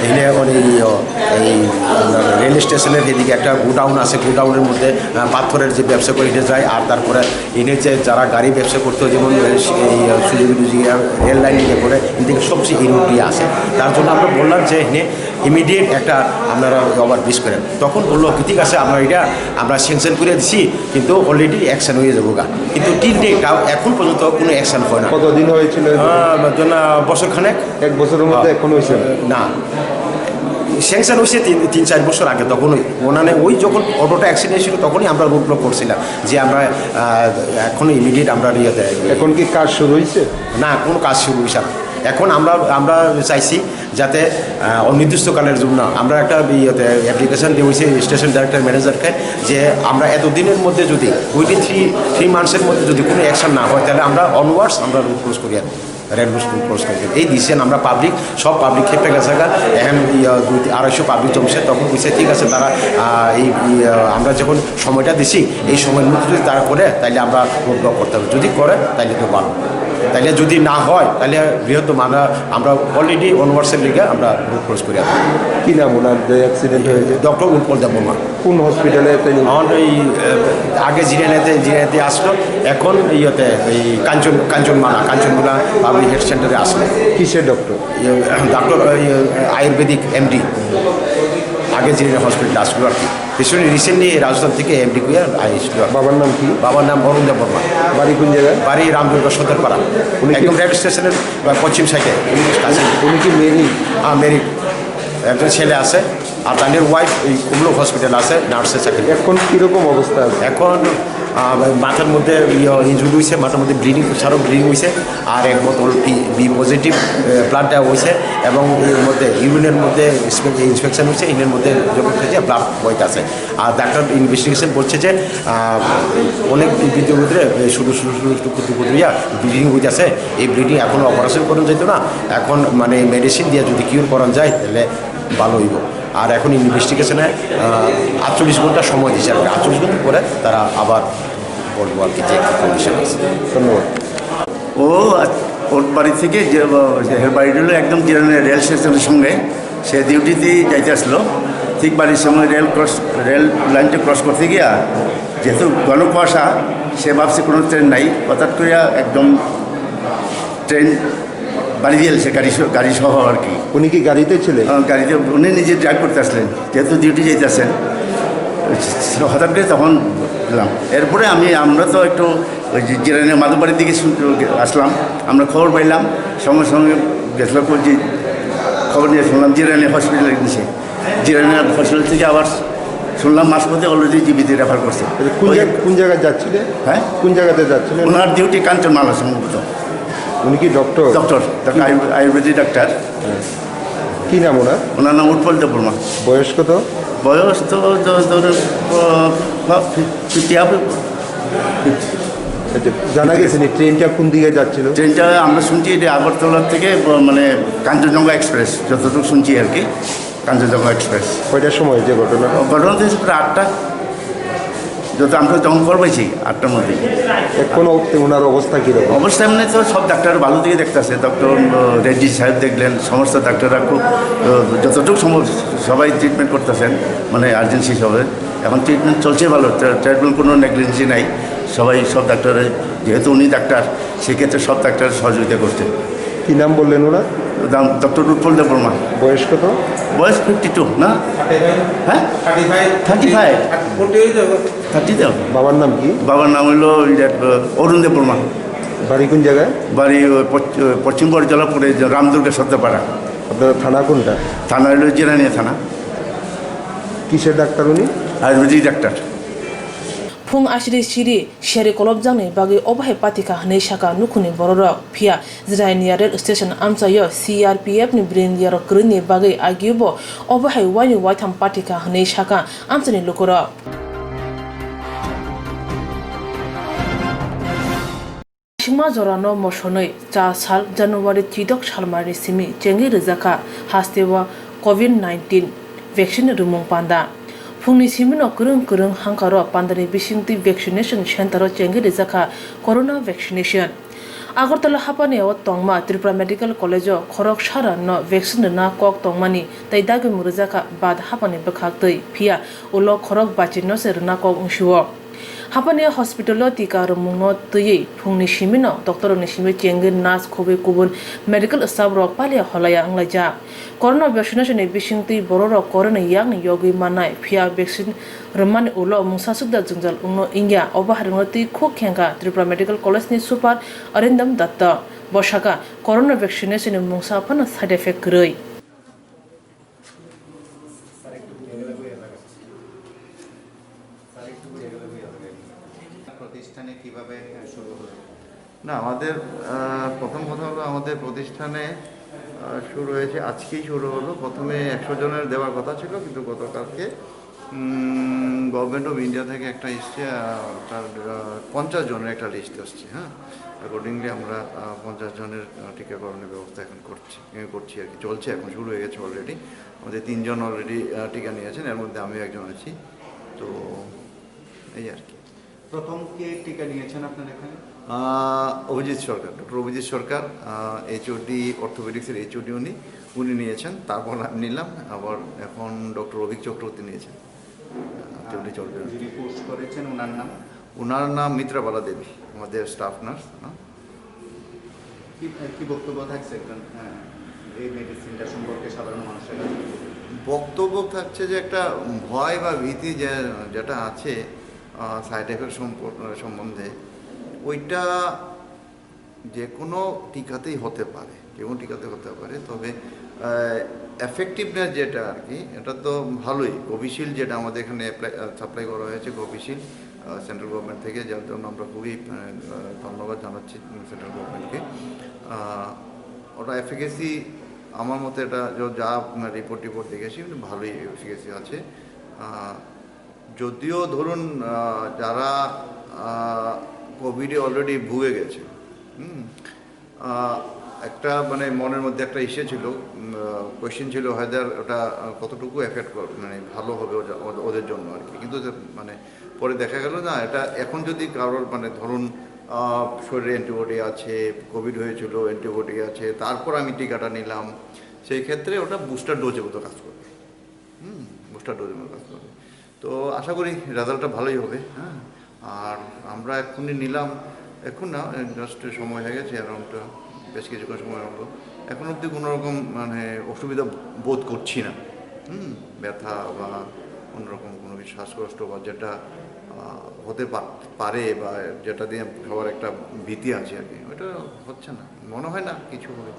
এখানে ওই, ও, এই আপনার রেল স্টেশনের এদিকে একটা গোডাউন আছে, গোডাউনের মধ্যে, আহ, পাথরের যে ব্যবসা করে এটা যায়, আর তারপরে এখানে যে যারা গাড়ি ব্যবসা করতে হয়, যেমন এই, এই, সুজুকি টুজুকি, আহ, রেল লাইন দিয়ে করে, এদিকে সবচেয়ে এই রুটটি আছে। তার জন্য আমরা বললাম যে এখানে ইমিডিয়েট একটা আপনারা ওভারব্রিজ করেন। তখন বললো কি, "ঠিক আছে, আমরা এটা আমরা স্যাংশন করে দিছি, কিন্তু অলরেডি অ্যাকশন হয়ে যাবো গা।" কিন্তু টিল ডেট তাও এখন পর্যন্ত কোনো অ্যাকশন হয় না। কতদিন হয়েছিল এই ঘটনা? আহ, জনা বছর খানেক। এক বছরের মধ্যে হ্যাঁ। এখনো হয়েছে না? না, স্যাংশন হয়েছে তিন, তিন চার বছর আগে, তখনই। মানে ওই যখন অটোটা অ্যাক্সিডেন্ট হয়েছিল, তখনই আমরা রোড ব্লক করছিলাম যে আমরা, আহ, এখনো ইমিডিয়েট আমরা ইয়েতে এখন কি কাজ শুরু হয়েছে? না, কোনো কাজ শুরু হয়েছে না। এখন আমরা, আমরা চাইছি যাতে, আহ, অনির্দিষ্টকালের জন্য আমরা একটা ইয়েতে অ্যাপ্লিকেশন দিয়ে হয়েছে স্টেশন ডাইরেক্টর ম্যানেজারকে, যে আমরা এতদিনের মধ্যে যদি, উইদিন থ্রি, থ্রি মান্থসের মধ্যে যদি কোনো অ্যাকশন না হয়, তাহলে আমরা অনওয়ার্ডস আমরা রোড ক্লোজ করি আর কি। রেল রোড ক্লোজ করি। এই ডিসিশন আমরা পাবলিক, সব পাবলিক ক্ষেত্রে গেছে গা, এখন ইয়ে, দুই, আড়াইশো পাবলিক জমছে, তখন কইছে, "ঠিক আছে, তারা, আহ, এই, এই, আহ, আমরা যখন সময়টা দিছি, এই সময়ের মধ্যে যদি তারা করে, তাহলে আমরা রোড ব্লক করতে হবে, যদি করে, তাহলে তো ভালো, তাহলে যদি না হয়, তাহলে বৃহত্তম আমরা, আমরা অলরেডি অনওয়ার্ডসের লিগে আমরা রোড ক্লোজ করি।" আর কি। কি নাম ওনার যে অ্যাক্সিডেন্ট হয়েছে? ডক্টর উৎপল দেববর্মা। কোন হসপিটালে তিনি? আমার এই, আহ, আগে জিরানিয়াতে, জিরানিয়াতে আসলো, এখন ইয়েতে, এই কাঞ্চন, কাঞ্চনমালা, কাঞ্চনমালা পাবলিক হেলথ সেন্টারে আসলো। কিসের ডক্টর? ইয়ে, ডক্টর, ইয়ে, আয়ুর্বেদিক এমডি। আগে জিরানিয়া হসপিটালে আসলো আর কি। রিসেন্টলি, রিসেন্টলি রাজস্থান থেকে এমডি করে আসলো। বাবার নাম কি? বাবার নাম অরুণ দেববর্মা। বাড়ি কোন জায়গায়? বাড়ি রামদুর্গা সদরপাড়া। উনি কি একদম রেল স্টেশনের পশ্চিম সাইডে। উনি কি মেরিট? হ্যাঁ, মেরিট। একজন ছেলে আছে, আর তাদের ওয়াইফ এই কুমড়ো হসপিটাল আছে, নার্সের চাকরি। এখন কিরকম অবস্থা আছে? এখন আহ, মাথার মধ্যে ইঞ্জুরি হয়েছে, মাথার মধ্যে ব্লিডিং, সারো ব্লিডিং হয়েছে। আর এক বোতল বি পজিটিভ ব্লাড দেওয়া হয়েছে, এবং এর মধ্যে ইউরিনের মধ্যে ইন্সপেকশন হয়েছে, ইউরিনের মধ্যে যখন খেয়েছে ব্লাড হোয়াইট আছে। আর ডাক্তার ইনভেস্টিগেশন বলছে যে আহ, অনেক ভিতরে ভিতরে ছোটো ছোটো ছোটো ছোটো ক্ষুদ্র ক্ষুদ্র ইয়া ব্লিডিং হইতেছে। এই ব্লিডিং এখন অপারেশন করা যেত না, এখন মানে মেডিসিন দিয়ে যদি কিউর করা যায় তাহলে ভালো হইব। আর এখন ইনভেস্টিগেশনে আটচল্লিশ ঘন্টা সময় দিয়েছে আর কি। আটচল্লিশ ঘন্টা পরে তারা আবার বলবো আর কি যে কী কন্ডিশন আছে। ধন্যবাদ। ও আ-, ওর বাড়ি থেকে যে, যে বাড়িটা হলো একদম জিরানি রেল স্টেশনের সঙ্গে, সে ডিউটিতেই যাইতে আসলো। ঠিক বাড়ির সঙ্গে রেল ক্রস, রেল লাইনটা ক্রস করতে গিয়া যেহেতু ঘন কুয়াশা, সে ভাবছে কোনো ট্রেন নাই, হঠাৎ করে একদম ট্রেন বাড়ি দিয়ে এলছে গাড়ি সহ, গাড়ি সহ আর কি। উনি কি গাড়িতে ছিলেন? আহ, গাড়িতে উনি নিজে ড্রাইভ করতে আসলেন, যেহেতু ডিউটি যাইতে আসেন, হঠাৎ করে তখন গেলাম। এরপরে আমি, আমরা তো একটু ওই যে জিরানিয়া মাধববাড়ির দিকে শুনতে আসলাম, আমরা খবর পাইলাম, সঙ্গে সঙ্গে গেছিলাম যে খবর নিয়ে শুনলাম জিরানিয়া হসপিটালে নিচে, জিরানিয়া হসপিটাল থেকে আবার শুনলাম মাঝপথে অলরেডি জিবিতে রেফার করছে। আচ্ছা, কোন ওই জায়গা, কোন জায়গায় যাচ্ছিলেন? হ্যাঁ? কোন জায়গাতে যাচ্ছিলেন? ওনার ডিউটি কাঞ্চনমালা সম্ভবত। উনি কি ডক্টর? ডক্টর, ডক্টর, কি? আয়ুর-, আয়ুর্বেদিক ডাক্তার। হ্যাঁ। কি নাম ওনার? ওনার নাম উৎপল দেববর্মা। বয়স কত? বয়স তো দ-, ধরেন, আহ, ফিফটি হবে। আচ্ছা, জানা গেছে নি ট্রেনটা কোন দিকে যাচ্ছিল? ট্রেনটা আমরা শুনছি এটা আগরতলা থেকে ব-, মানে কাঞ্চনজঙ্ঘা এক্সপ্রেস, যতটুকু শুনছি আর কি, কাঞ্চনজঙ্ঘা এক্সপ্রেস। কয়টার সময় যে ঘটনা? ঘটনা তো হয়েছে প্রায় আটটা, যত আমরা যখন খবর পাইছি আটটার মধ্যে। এখন অব-, ওনার অবস্থা কীরকম? অবস্থা এমনি তো সব ডাক্তার ভালো দিকে দেখতেছে, ডক্টর, আহ, রেড্ডি সাহেব দেখলেন, সমস্ত ডাক্তাররা খুব, আহ, যতটুকু সম্ভব সবাই ট্রিটমেন্ট করতেছেন, মানে আর্জেন্সি হিসাবে। এখন ট্রিটমেন্ট চলছে ভালো, ট্রে-, ট্রিটমেন্ট কোনো নেগলিজেন্সি নাই। সবাই, সব ডাক্তার, যেহেতু উনি ডাক্তার, সেক্ষেত্রে সব ডাক্তার সহযোগিতা করছে। কি নাম বললেন ওনার? নাম ডক্টর উৎপল দেববর্মা। বয়স কত? বয়স ফিফটি টু না? হ্যাঁ? Thirty five. Thirty five. Thirty তো? বাবার নাম কি? বাবার নাম হলো ইয়ে, অরুণ দেববর্মা। বাড়ি কোন জায়গায়? বাড়ি ওই পশ্চ-, পশ্চিম বড়জলাপুরে যে রামদুর্গা সত্রপাড়া। আপনার থানা কোনটা? থানা হলো জিরানিয়া থানা। কিসের ডাক্তার উনি? Ayurvedic doctor. Phung asiri siri seri kolopjakni bagwi obo hai pathikha hwnwi sakha nukhungni bororok. Phiya Jirania rail station amchaio C R P F ni bwrwirok kwrwini bagwi agiobo obo hai waini waitham pathikha hwnwi sakha amchaini lukurok. Singma jorano mosonwi cha sal January chidok salmani simi chengwi rwjakha hasteo covid nineteen vaccine rwmung panda. Phungni simino kwrwng kwrwng hangkaro pandani bisingtwi vaccination centero chengwi rwjakha corona vaccination. Agartala hapani o tongma Tripura Medical College-o khorok sara no vaccine rwna kok tongmani tei dagimung rwjakha bad hapani bwkhaktwi, phiya ulo khorok bachirno se rwna kok wngsio. Hapani hospital-o tika rwmungno twiwi phungni simino doctor-rokni simi chengwi nurse khobwi kubun medical staff-rok paliya holaya wnglaijak. Corona vaccination-ni bisingtwi bororok corona yakni yogwi mannai, phiya vaccine rwmani ulo mungsa sukda jwngjal wngno wngya, obo hairokno twi khuk khengkha Tripura Medical College-ni super Arindam Datta. Bo sakha, corona vaccination-ni mungsa phano side effect kwrwi. প্রতিষ্ঠানে কিভাবে শুরু হলো? না, আমাদের, আহ, প্রথম কথা হলো, আমাদের প্রতিষ্ঠানে, আহ, শুরু হয়েছে, আজকেই শুরু হলো। প্রথমে একশো জনের দেওয়ার কথা ছিল, কিন্তু গতকালকে, উম, গভর্নমেন্ট অফ ইন্ডিয়া থেকে একটা এসছে, আহ, তার, আহ, পঞ্চাশ জনের একটা লিস্ট আসছে, হ্যাঁ। অ্যাকর্ডিংলি আমরা, আহ, পঞ্চাশ জনের, আহ, টিকাকরণের ব্যবস্থা এখন করছি। এ, করছি আর কি, চলছে, এখন শুরু হয়ে গেছে অলরেডি। আমাদের তিনজন অলরেডি, আহ, টিকা নিয়েছেন, এর মধ্যে আমিও একজন আছি। তো এই আর কি। প্রথম কে টিকা নিয়েছেন আপনার এখানে? আহ, অভিজিৎ সরকার, ডক্টর অভিজিৎ সরকার, আহ, এইচওডি, অর্থোপেডিক্সের এইচওডি উনি, উনি নিয়েছেন। তারপর আমি নিলাম, আবার এখন ডক্টর অভিক চক্রবর্তী নিয়েছেন। আহ, চল্লিশ চল্লিশ। যিনি পোস্ট করেছেন, ওনার নাম? ওনার নাম মিত্রা বালা দেবী, আমাদের স্টাফ নার্স। হ্যাঁ। কি, কি বক্তব্য থাকছে একজন, আহ, এই মেডিসিনটা সম্পর্কে সাধারণ মানুষের কাছে? বক্তব্য থাকছে যে একটা ভয় বা ভীতি যে, যেটা আছে, আহ, সাইড এফেক্ট সম্পর্ক, সম্বন্ধে, ওইটা যে কোনো টিকাতেই হতে পারে, যে কোনো টিকাতে হতে পারে। তবে এফেক্টিভনেস যেটা আর কি, এটা তো ভালোই। কোভিশিল্ড যেটা আমাদের এখানে সাপ্লাই করা হয়েছে, কোভিশিল্ড সেন্ট্রাল গভর্নমেন্ট থেকে, যার জন্য আমরা খুবই আহ, ধন্যবাদ জানাচ্ছি সেন্ট্রাল গভর্নমেন্টকে। ওটা এফিকেসি, আমার মতে এটা য- যা রিপোর্ট টিপোর্ট দেখেছি, কিন্তু ভালোই এফিকেসি আছে। আহ, যদিও ধরুন আহ, যারা কোভিডে অলরেডি ভুগে গেছে, হুম, আহ, একটা মানে মনের মধ্যে একটা ইসে ছিল, কোয়েশ্চেন ছিল, হয়তো ওটা আহ, কতটুকু এফেক্ট করবে, মানে ভালো হবে ওটা- ওদের ওদের জন্য আর কি। কিন্তু যে মানে পরে দেখা গেল না, এটা এখন যদি কারোর মানে ধরুন আহ, শরীরে অ্যান্টিবডি আছে, কোভিড হয়েছিল, অ্যান্টিবডি আছে, তারপর আমি টিকাটা নিলাম, সেই ক্ষেত্রে ওটা বুস্টার ডোজের মতো কাজ করবে। হুম, বুস্টার ডোজের মতো কাজ করবে। তো আশা করি রেজাল্টটা ভালোই হবে। হ্যাঁ, আর আমরা এক্ষুনি নিলাম, এখন না, জাস্ট সময় হয়ে গেছে, অ্যারাউন্ড বেশ কিছুক্ষণ সময় হলো। এখন অবধি কোনো রকম মানে অসুবিধা বোধ করছি না। হুম, ব্যথা বা অন্যরকম কোনো কিছু শ্বাসকষ্ট বা যেটা আহ, হতে পার- পারে বা যেটা দিয়ে সবার একটা ভীতি আছে আর কি, ওটা হচ্ছে না, মনে হয় না কিছু হবে।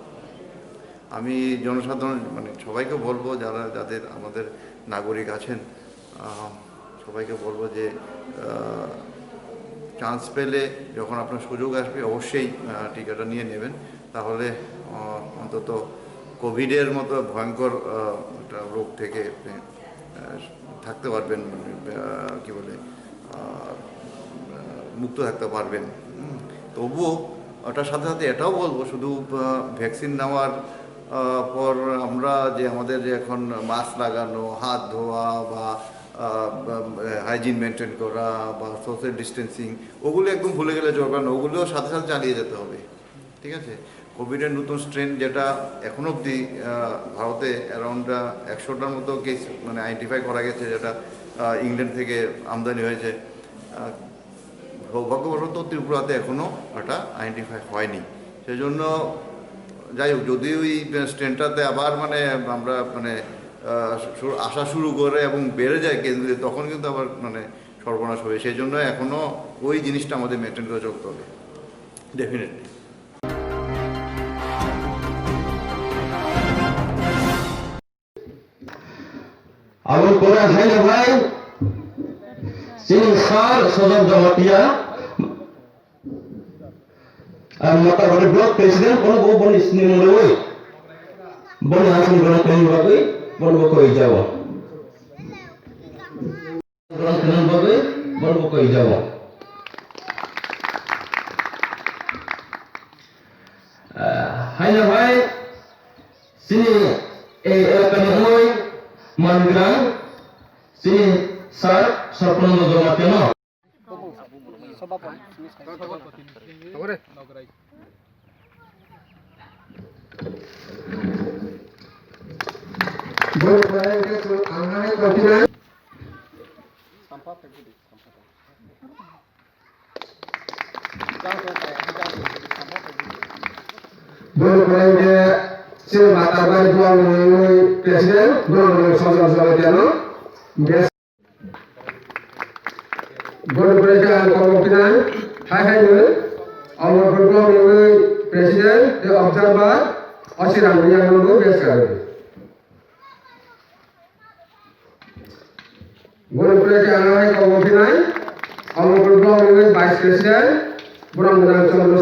আমি জনসাধারণ মানে সবাইকে বলবো, যারা যাদের আমাদের নাগরিক আছেন, আহ, সবাইকে বলবো যে চান্স পেলে যখন আপনার সুযোগ আসবে, অবশ্যই আহ, টিকাটা নিয়ে নেবেন। তাহলে আহ, অন্তত কোভিডের মতো ভয়ঙ্কর আহ, একটা রোগ থেকে আপনি আহ, থাকতে পারবেন, মানে আহ, কি বলে, আহ, মুক্ত থাকতে পারবেন। হুম, তবুও ওটার সাথে সাথে এটাও বলবো, শুধু ভ্যাকসিন নেওয়ার আহ, পর আমরা যে আমাদের যে এখন মাস্ক লাগানো, হাত ধোয়া বা হাইজিন মেনটেন করা বা সোশ্যাল ডিস্টেন্সিং, ওগুলো একদম ভুলে গেলে চলবে না, ওগুলো সাথে সাথে চালিয়ে যেতে হবে। ঠিক আছে, কোভিডের নতুন স্ট্রেন যেটা এখনো অবধি আহ, ভারতে অ্যারাউন্ড একশোটার মতো কেস মানে আইডেন্টিফাই করা গেছে, যেটা আহ, ইংল্যান্ড থেকে আমদানি হয়েছে। আহ, সৌভাগ্যবশত ত্রিপুরাতে এখনো এটা আইডেন্টিফাই হয়নি। সেই জন্য যাই হোক, যদি ওই স্ট্রেনটাতে আবার মানে আমরা মানে আহ, শুরু- আসা শুরু করে এবং বেড়ে যায় কেসগুলি, তখন কিন্তু আবার মানে সর্বনাশ হবে। সেই জন্য এখনো ওই জিনিসটা আমাদের মেনটেন করে চলতে হবে definitely. Aboni pore haino hai chini sir Sojok Jamatia, ah, Matabari block president, bono bo boni sini mungwi, boni aswk bono tongwi bagwi bono bo koi jao. Bono tongwi bagwi bono bo koi jao. Ah, haino hai chini ei elakani mungwi mangrang chini sir Sarpananda Jamatia no. Boro pore hwnkhe chini Matabari block ni president, boro ni Sojok Jamatia no. Boro pore khe ang kok pinai, hai hai no, Amarpur block ni president, the observer, Osiram Riyang no best karo. Boro pore khe ang hai kok pinai, Amarpur block ni vice president, Borom Gwnang Chandra.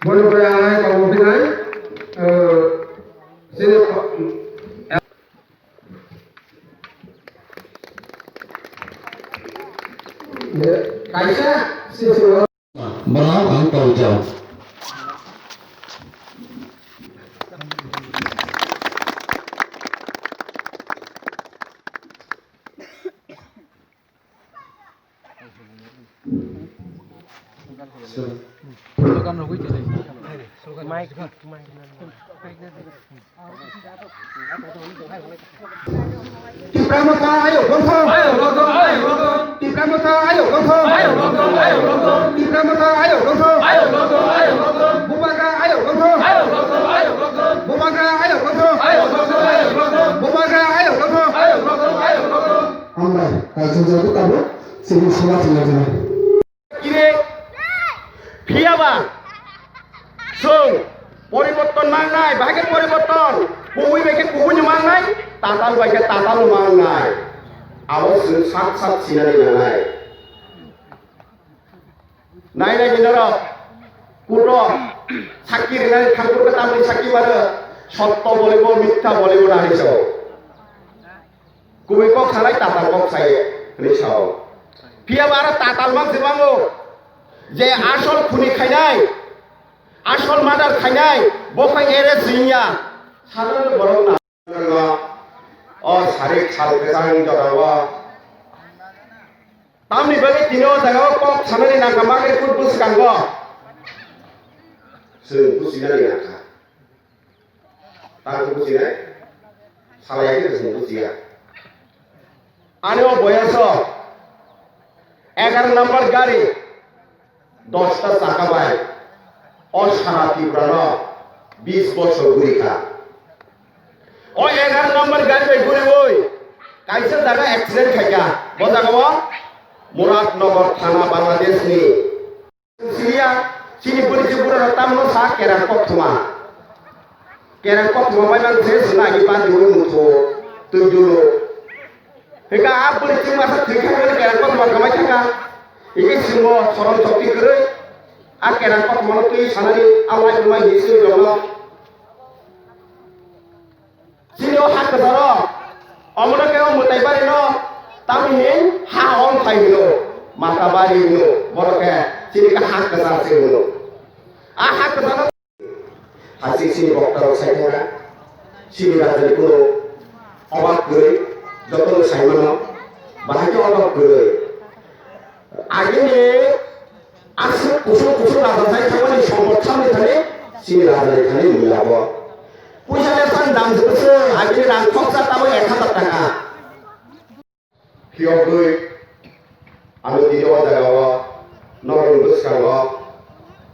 Boro pore ang hai kok pinai, eh, sini, Kaisa sisi. Bono ang tong jao. Tipra Motha ayo gothon. Ayo gothon, ayo gothon. Tipra Motha ayo gothon. Ayo gothon, ayo gothon. Tipra Motha ayo gothon. Ayo gothon, ayo gothon. Bubagra ayo gothon. Ayo gothon, ayo gothon. Bubagra ayo gothon. Ayo gothon, ayo gothon. Bubagra ayo gothon. Ayo gothon, ayo gothon. Hambai, kaisa jabu tabuk, sini sima sima jana. Kire, phiyaba, Chwng poriborton mangnai, bahai khe poriborton, kubui bai khe kubui no mangnai, tatal bai khe tatal no mangnai. Abo chwng sak sak sinani nangnai. Nai nai ni norok, kuro, sakki rinani thakur khe tamni sakki mano, sotto bolibo, mitha bolibo na hinwi sao. Kubui kok sanai tatal kok sai hinwi sao. Phiya ba aro tatal mang se bango, je asol khuni khainai, asol murder khainai, bo khai ere singya, sadharno borok na. O sari sal kwchang jora o. Tamni bagwi tini o jaga o kok sanani nangkha, makri kut bwskango. Chwng businani nangkha. Tang businai? Salai khe chwng busiya. Ani o boyaso egaroh number gari. Dosta chaka bai o sara Tripura no bis bosor guri kha. O egaroh number gari bai guriwi kaisa jaga accident khaikha. Bo jaga o Muradnagar thana Bangladesh ni. Siriya chini bwrwi Tripura rok tamno sa kerang koktwma. Kerang koktwma bai man se swnagi bandi wi muthu twi dulu. Hika a bwrwi chwng masa thwi thangmani kerang koktwma kwmai thangkha. Hike simo sorom sokti kwrwi a kerang koktwmano twi sanani a lai wngmai hinwi swi rokno. Chini o ha kwcharo omono khe o mwtai bari no tamni hin ha on thai hino, mata bari hino, borok khe chini khe ha kwchar se hino. A ha kwcharo Haching chini boktarok sai thangkha, chini rajani kuno obak kwrwi, jotono sai mano, bahai khe obak kwrwi. Agini aswk kusung kusung raja sai thangmani sompot samni thani, chini rajani thani mui labo. Puisa le san dam jwk se, agini rang khoksa tamo ek hazar taka. Phiyogwi ang tini o jagao norokni bwskango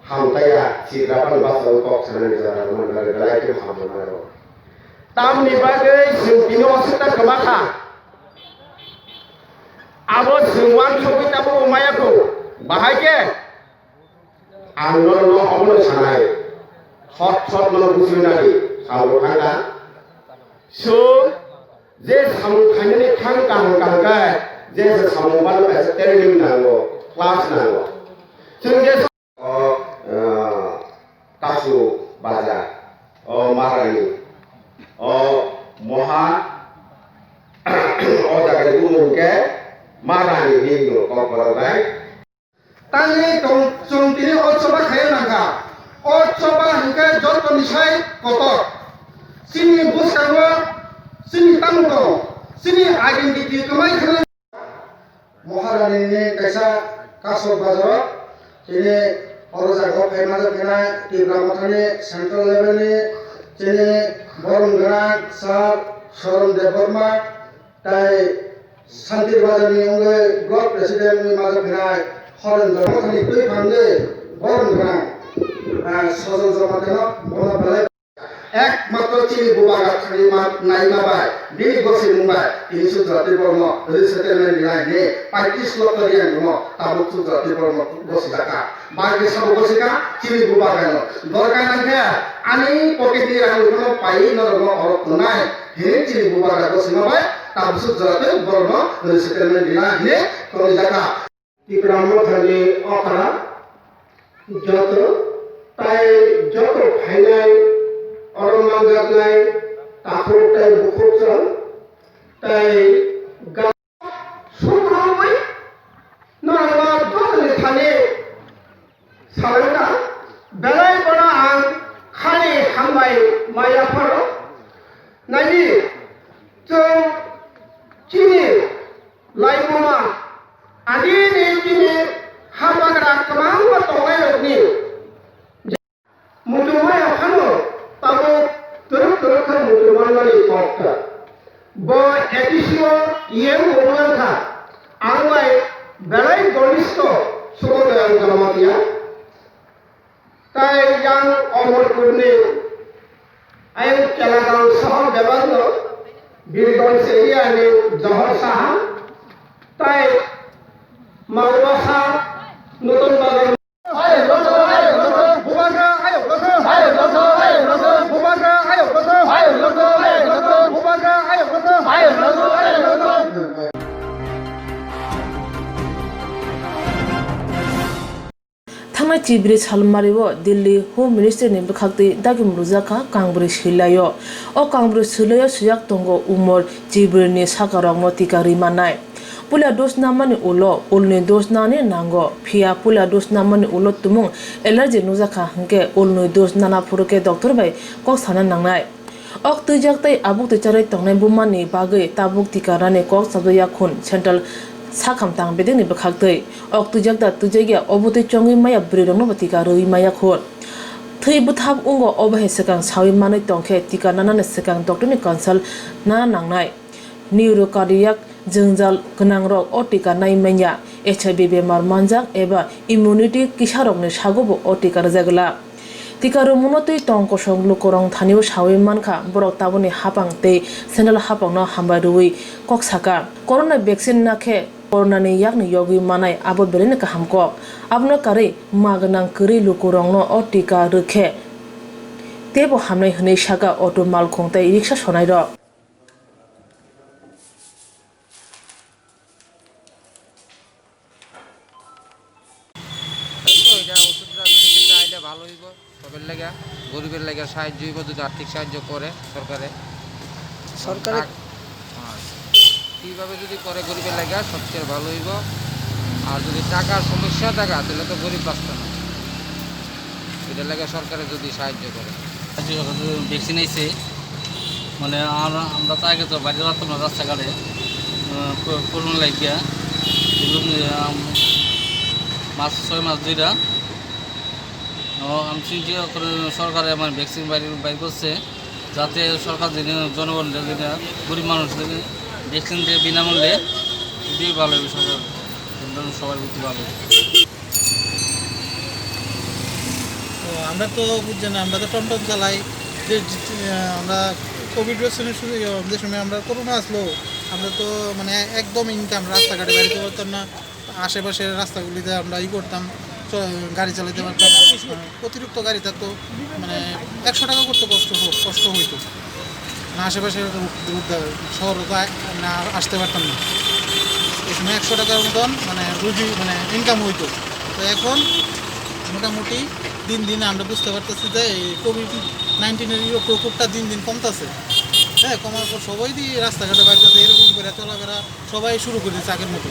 hamtaiya Chitrapan bachao kok sanani jora rwmani bagwi belai kheno hambai mano. Tamni bagwi chwng tini o swkang kwma kha. Abo chwng uansugwi tabukbo maya kho. Bahai khe ang norokno omono sanai. Sot sot no buchwi nadi, salo thangkha. Chwng Je samung khainani thang kaham kaham khe, je je samung bano kaisa training nango, class nango. Chwng je o, ah, Kasu Bazar, o Marani, o Moha, o jaga ni bumung khe Marani hinwi Kokborok bai. Tangwi tong chwng tini o choba khaina nangkha. O choba hinkhe jotoni sai kotor. Chini bwskango chini tamo tongo. Chini identity kwmai khwlwng. Maharani ni kaisa Kasok Bazar o tini oro jaga o phaima phainai Tipra Mothani central level ni chini borom gwnang sir Soron Debbarma. Tai Santir Bazar ni wngwi block president wngwi majak phinai Horendra Mothani twi phangwi borom gwnang, ah, Sajal Jamatia no bono belai. Ekmatro chini bubagra thangwi ma naima bai bini gosini mung bai tini Sujati Bormo resettlement rinai hwnwi paitris lokho riyang bono tabuk Sujati Bormo gosi jakha. Bagwi sabo gosi kha chini bubagra no. Dorkar nangkhe ani pocket ni rang rokno paiwi norokno oro tongnai. Hini chini bubagra gosima bai tabuk suk jora tei borokno resettlement rina hini tongwi jakha. Tipra Mothani okra joto tai joto phainai oro manjaknai takhuk tai bukhuk chwng tai ga-, sukrubwi norokno jotoni thani Salangkha, belai bono ang khani hambai maya pharo. Naidi, chwng chini laimuma adini chini habagra kwbangma tongnairokni muchungmaya phano tabuk twrwk twrwk khe muchungmanmani kok ta. Bo A D C o E M bo wngkha, ang bai belai gonisto Subodh Dayal Jamatia. Tai yang Omorpurni ayang Chelagaon sohor bebakno Birgonj area ni Johor Saha tai Maurasa Nutun Bazar. Ayok lokho, ayok lokho, bubagra, ayok lokho. Chibri salmario Delhi Home Ministry ni bwkhaktwi dagim rwjakha kangbrwi swilaio. O kangbrwi swilaio swijak tongo umor chibri ni sakarokno tika rwi mannai. Puila dose namani ulo ulni dose nani nango, phiya puila dose namani ulo tumung allergy nukjakha hwnkhe ulni dose nana phuru khe doctor bai kok sana nangnai. Ok twijak tei abuk twi charwi tongnai bumani bagwi tabuk tika rani kok chajakya khun central sakham tang bedekni bwkhaktwi. Ok twijak da twijakya obotwi chongwi maya bwrwiroknobo tika rwwi maya khun. Thwi bwthap wngo obo hai swkang sawi manwi tongkhe tika nanani swkang doctorni consult nana nangnai. Neurocardiac jwngjal gwnangrok o tika nai manya, H I V bemar manjak eba immunity kisarokni sagobo o tika rwjagwla. Tika rwmungno twi tong kosong lukurok thani-o sawi mankha, borok tabukni haphang tei central haphangno hambai rwui kok saka. Corona vaccine nakhe coronani yakni yogwi manai abo belai kaham kok. Abono karwi ma gwnang kwrwi lukurokno o tika rwkhe teibo hamnai hwnwi saka auto malkhung tei riksa sonairok. এই তো এটা ওষুধটা, মেডিসিনটা আইলে ভালো হইব, সবের লাগা, গরিবের লাগা সাহায্য হইব, যদি আর্থিক সাহায্য করে সরকারে। সরকারে টাক-, হ্যাঁ, এইভাবে যদি করে গরিবের লাগা সবচেয়ে ভালো হইব। আর যদি টাকার সমস্যা থাকে, তাহলে তো গরিব বাঁচতো না। এটার লাগা সরকারে যদি সাহায্য করে। ভ্যাকসিন আইছে, মানে, আমরা, আমরা তো আগে তো বাইরে বেরোতাম না রাস্তাঘাটে, আহ, কো-, করোনা লাগিয়া। এগুলো, আম, মাস, ছয় মাস ধইরা। ও, আমি চিন্তা করে সরকারে আমার ভ্যাকসিন বাইরে, বাইর করছে, যাতে সরকার যেন জনগণ যেন, গরিব মানুষ যেন ভ্যাকসিন দেয় বিনামূল্যে, এটাই ভালো হবে সরকার, সবার প্রতি ভালো হবে। ও, আমরা তো বুঝছেন, আমরা তো টমটম চালাই, যে, যে, আহ, আমরা কোভিড ভ্যাকসিনের শুরু, ইয়ে, যে সময় আমরা করোনা আসলো, আমরা তো মানে একদম ইনকাম, রাস্তাঘাটে বেরোতে পারতাম না, আশেপাশের রাস্তাগুলিতে আমরা ই করতাম, চ-, গাড়ি চালাতে পারতাম, আহ, অতিরিক্ত গাড়ি থাকতো, মানে একশো টাকা করতে কষ্ট হ-, কষ্ট হইতো। না, আশেপাশে রোড, রোড দেওয়া, শহরে তো আ-, না, আসতে পারতাম না। এই সময় একশো টাকার মতন মানে রুজি, মানে ইনকাম হইতো। তো এখন মোটামুটি দিন দিন আমরা বুঝতে পারতেছি যে এই কোভিড নাইন্টিনের ইয়ে প্রকোপটা দিন দিন কমতেছে। হ্যাঁ, কমার পর সবাই দিয়ে রাস্তাঘাটে বাড়িতেছে, এরকম করে চলাফেরা সবাই শুরু করে দিচ্ছে আগের মতো।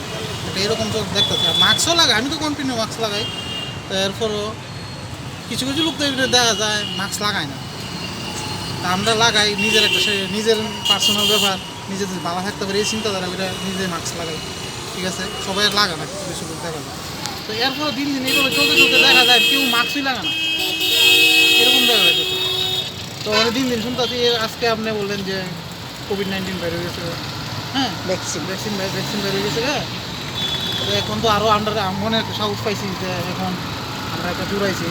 এটা এরকম তো দেখতেছি। আর মাস্কও লাগায়, আমি তো কন্টিনিউ মাস্ক লাগাই। তো এরপরও কিছু কিছু লোক তো এমনি দেখা যায় মাস্ক লাগায় না। তা আমরা লাগাই, নিজের একটা সে-, নিজের পার্সোনাল ব্যাপার, নিজে যদি ভালো থাকতে পারি এই চিন্তাধারা করে নিজে মাস্ক লাগাই, ঠিক আছে? সবাই আর লাগে না, কিছু কিছু লোক দেখা যায়। তো এরপরও দিন দিন এইভাবে চলতে চলতে দেখা যায় কেউ মাস্কই লাগে না, এরকম দেখা যায়। তো মানে দিন দিন শুনতেছি, আজকে আপনি বললেন যে কোভিড নাইন্টিন বের হয়ে গেছে, হ্যাঁ? ভ্যাকসিন। ভ্যাকসিন বের, ভ্যাকসিন বের হয়ে গেছে, হ্যাঁ? তো এখন তো আরও আমরা মনে একটা সাহস পাইছি যে এখন আমরা একটা দূর আইছি,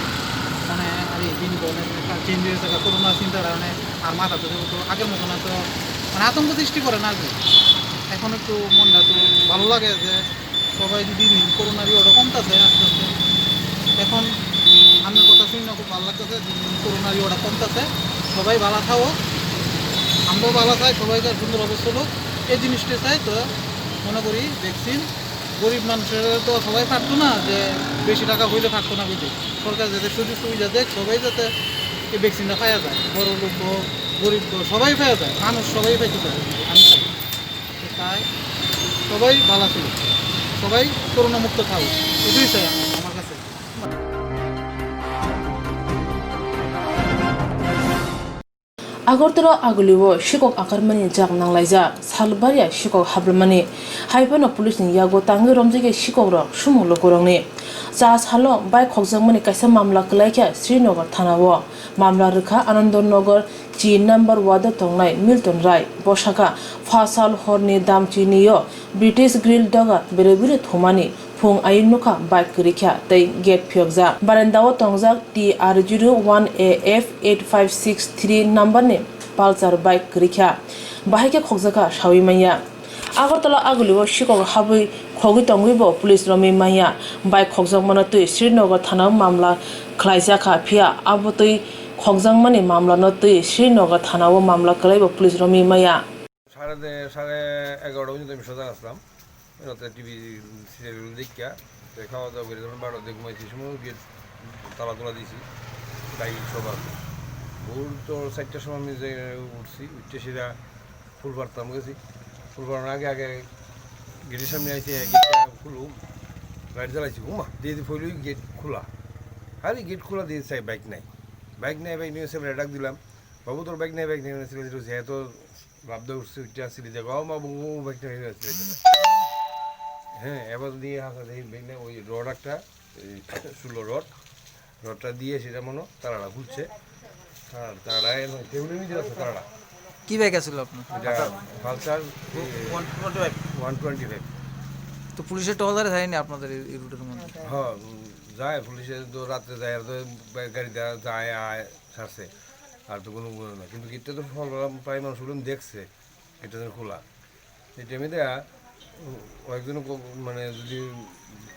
মানে আর এই দিন তো অনেক চেঞ্জ হয়ে গেছে, করোনা চিন্তার কারণে আর মাথা তো, তো আগের মতো না, তো মানে আতঙ্ক সৃষ্টি করে না আর কি। এখন একটু মনটা একটু ভালো লাগে যে সবাই যদি নিন, করোনার ইয়েটা কমতাছে আস্তে আস্তে। এখন আমার কথা শুনে খুব ভালো লাগতেছে যে করোনার ইয়েটা কমতাছে। সবাই ভালো থাকো, আমরাও ভালো চাই, সবাই যাতে সুন্দরভাবে চলুক, এই জিনিসটা চাই। তো মনে করি ভ্যাকসিন গরিব মানুষের তো সবাই পারতো না যে বেশি টাকা হইলে পারতো না বুঝে। সরকার যাতে সুযোগ সুবিধা দেখ, সবাই যাতে এই ভ্যাকসিনটা পাওয়া যায়, বড় লোক হোক, গরিব হোক, সবাই পাওয়া যায়, মানুষ সবাই পাইতে চায়, আমি চাই। তাই সবাই ভালো ছিল, সবাই করোনা মুক্ত থাকুক, এটাই চাই আমার, আমার কাছে। Agartala Agulio sikok akarmani jak nanglaijak, salbariya sikok hablumani, haiphano police ni yago tangwi romjakya sikokrok sumung lukurokni. Cha salo bike khokjakmani kaisa mamla kwlaikha Srinagar thanao. Mamla rwkha Anandanagar chi number ward o tongnai Milton Rai. Bo sakha, phasal horni damchini o British Grill doga berwi berwi thumani. Phung ayung nukha bike kwrwikha tei gate phiyokjak. Barenda o tongjak T R zero one A F eight five six three number ni Pulsar bike kwrwikha. Bahai khe khokjakha sawi manya. Agartala Agulio sikok habwi khogwi tongwi bo police romwi manya. Bike khokjakmano twi Srinagar thanao mamla khlaijakha, phiya abo twi khokjakmani mamlano twi Srinagar thanao mamla kwlaibo police romwi manya. সাড়ে দে-, সাড়ে এগারোটা পর্যন্ত আমি সজাগ আসলাম। রাতে TV serial দেখিয়া, তো খাওয়া দাওয়া করে যখন বারোটার দিকে ঘুমাইছি, সময় গেট তালা তুলা দিছি, তাই সব আছে। ভোর তো চারটার সময় আমি যে উঠছি, উঠতে সিধা ফুলপাড়তাম গেছি। ফুলপাড়ার আগে আগে গেটের সামনে আইসে, গেটটা খুলু, লাইট জ্বালাইছি, উমা, দিয়ে দিয়ে ফইলই গেট খোলা। আরে গেট খোলা দিয়ে চাই বাইক নাই, বাইক নাই, বাইক নিয়ে সেবারে ডাক দিলাম, "বাবু, তোর বাইক নাই, বাইক নাই।" মানে সিলেট যেহেতু লাভ দিয়ে উঠছে, উঠতে আসছিল, দেখো, "ও মা, বাবু, ও বাইক নাই।" হ্যাঁ, এবার দিয়ে হাসা দেখি বাইক নাই, ওই রড একটা, এই ষোলো রড, রডটা দিয়ে সেটা মনে হয় তালাটা খুলছে। তালা, তালাটা এই টেবিলের মধ্যে আছে তালাটা। কি বাইক আছিল আপনার? এটা Pulsar, uh, one twenty five. One twenty five. তো পুলিশের টহলদারি থাকেনি আপনাদের এই, এই রুটের মধ্যে? হ্যাঁ, উম, যায়, পুলিশে তো রাত্রে যায়, আর তো বাইক গাড়ি দেওয়া যায়, আয়, ছাড়ছে। আর তো কোনো কোনো না, কিন্তু গেটটা তো সকালবেলা প্রায় মানুষ বললাম দেখছে, গেটটা যেন খোলা। এই টাইমে দেয়া, উম, কয়েকজন ক-, মানে যদি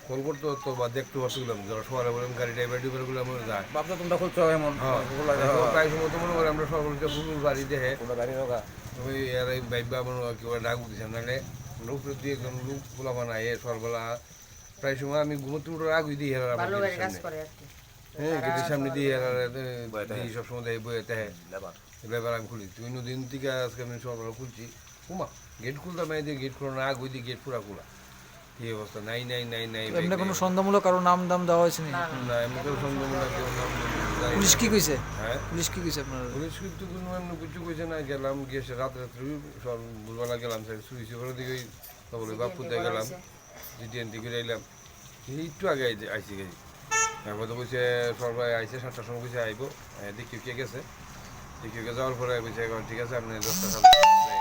কল করতে পারতো বা দেখতে পারতো বললাম, যারা সকালে বললাম গাড়ি ড্রাইভার ড্রাইভার গুলো আমরা যায়। বাপসা তোমরা খুলছো এমন? হ্যাঁ। ওগুলা এখন যাওয়া। প্রায় সময় তো মনে করে আমরা সকালে ফুল বাড়ি দেখে। তোমরা বাড়ি রোগা। ওই আর এই বাইক বা মনে হয় কেউ ডাক দিছে, নাহলে আমরা উপরে দিয়ে একজন লোক খোলা বানায়, এ সকালবেলা প্রায় সময় আমি ঘুমোতে উঠার আগে দিয়ে হেরার আমার ভালো গেটের করে কাজ সামনে। করে আর কি। হ্যাঁ, তারা গেটের সামনে সকালে দিয়ে হেরার, এ, বয়ে থাকে। দিয়ে সবসময় দেয় বয়ে থাকে। লেবার। লেবার আমি খুলি। তুই নদীর দিকে আজকে আমি সকালবেলা খুলছি। উমা, গেট খুলতাম, এই যে গেট খোলা না, আগে ওই দিকে গেট পুরা খোলা। কি অবস্থা? নাই, নাই, নাই, নাই, তো এমনি বাইক কোনো নাই। সন্দেহমূলক কারো নাম দাম দেওয়া হয়েছে নি? না। না, এমনি কোনো সন্দেহমূলক কেউ নাম জানি না। পুলিশ কি কইছে? হ্যাঁ? পুলিশ কি কইছে আপনার? পুলিশ কিন্তু কোনো এমনি কিছু কইছে না। গেলাম, গিয়ে সে রাত রাত্রে সব ভোরবেলা গেলাম, সে সুই সুই করে দিকে ওই খবরে বাপুতে গেলাম। জিডিএনটি করে আইলাম। এই একটু আগে আইছি, আইছি গেছি। তারপর তো কইছে সরকার আইছে, সাতটার সময় কইছে আইবো। এ, দেখি কে গেছে। দেখি কে যাওয়ার পরে কইছে, "এখন ঠিক আছে, আপনি দশটা সাড়ে দশটা গেছি।"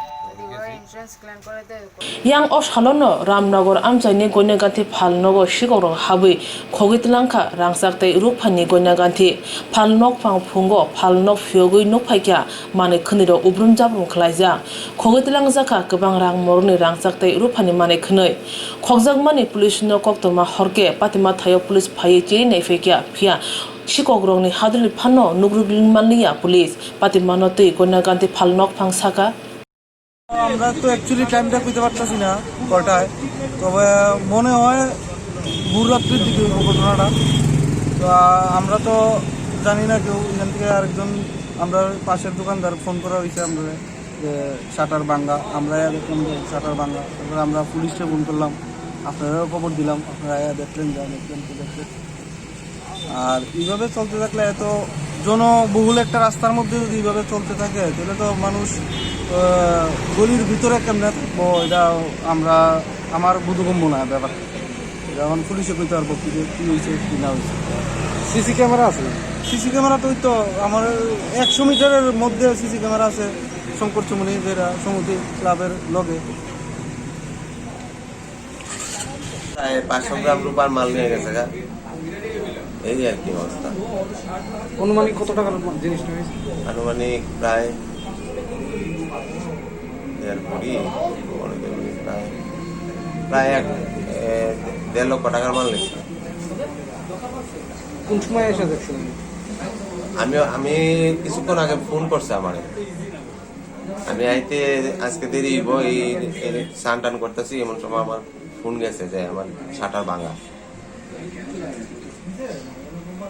Yang o salono Ramnagar amchaini Goinaganthi phalnogo sikokrok habwi khogwi tlangkha rangchak tei rukphani Goinaganthi. Phalnok phang phungo phalnok phiyogwi nukphaikha manwi khwnwirok ubrum jabrum khlaijak. Khogwi tlangjakha kwbang rang morokni rangchak tei rukphani manwi khwnwi. Khokjakmani police no koktwma horkhe patima thaio police phaiwi chiri naiphaikha, phiya sikokrokni hadrwni phano nukrwgwi manliya police. Patimano twi Goinaganthi phalnok phang saka. আমরা তো অ্যাকচুয়ালি টাইমটা কইতে পারতাছি না কয়টায়, তবে মনে হয় ভোর রাত্রির দিকে হইব ঘটনাটা। তো আ, আমরা তো জানি না কেউ, এখান থেকে আরেকজন আমরা পাশের দোকানদার ফোন করা হয়েছে আমরা যে শাটার ভাঙ্গা, আমরা দেখলাম যে শাটার ভাঙ্গা, তারপরে আমরা পুলিশে ফোন করলাম, আপনারাও খবর দিলাম, আপনারা আয়া দেখলেন, যা দেখলেন, তো দেখলেন। আর এইভাবে চলতে থাকলে এত জনবহুল একটা রাস্তার মধ্যে যদি এইভাবে চলতে থাকে, তাহলে তো মানুষ, আহ, গলির ভিতরে কেমনে থাকবো, এটা আমরা, আমার বোধগম্য না ব্যাপার। যেমন পুলিশে কইতে পারবো কি যে কি হয়েছে, কি না হয়েছে। সিসি ক্যামেরা আছে? সিসি ক্যামেরা তো ওই তো আমার একশো মিটারের মধ্যে সিসি ক্যামেরা আছে, শঙ্কর চুমনি যেটা সমিতি ক্লাবের লগে। প্রায় পাঁচশো গ্রাম রূপার মাল নিয়ে গেছে গা। এই আর কি অবস্থা। অনুমানিক কত টাকার জিনিস নিয়ে গেছে? আনুমানিক প্রায় দেড় কোটি, পনেরো কোটি, প্রায়, প্রায় এক, এ, দেড় লক্ষ টাকার মাল নিয়েছে। কোন সময় এসে দেখছেন? আমি, আমি কিছুক্ষণ আগে ফোন করছে আমারে। আমি আইতে আজকে দেরি হইব, এই, এই স্নান টান করতেছি, এমন সময় আমার ফোন গেছে যে আমার শাটার ভাঙা।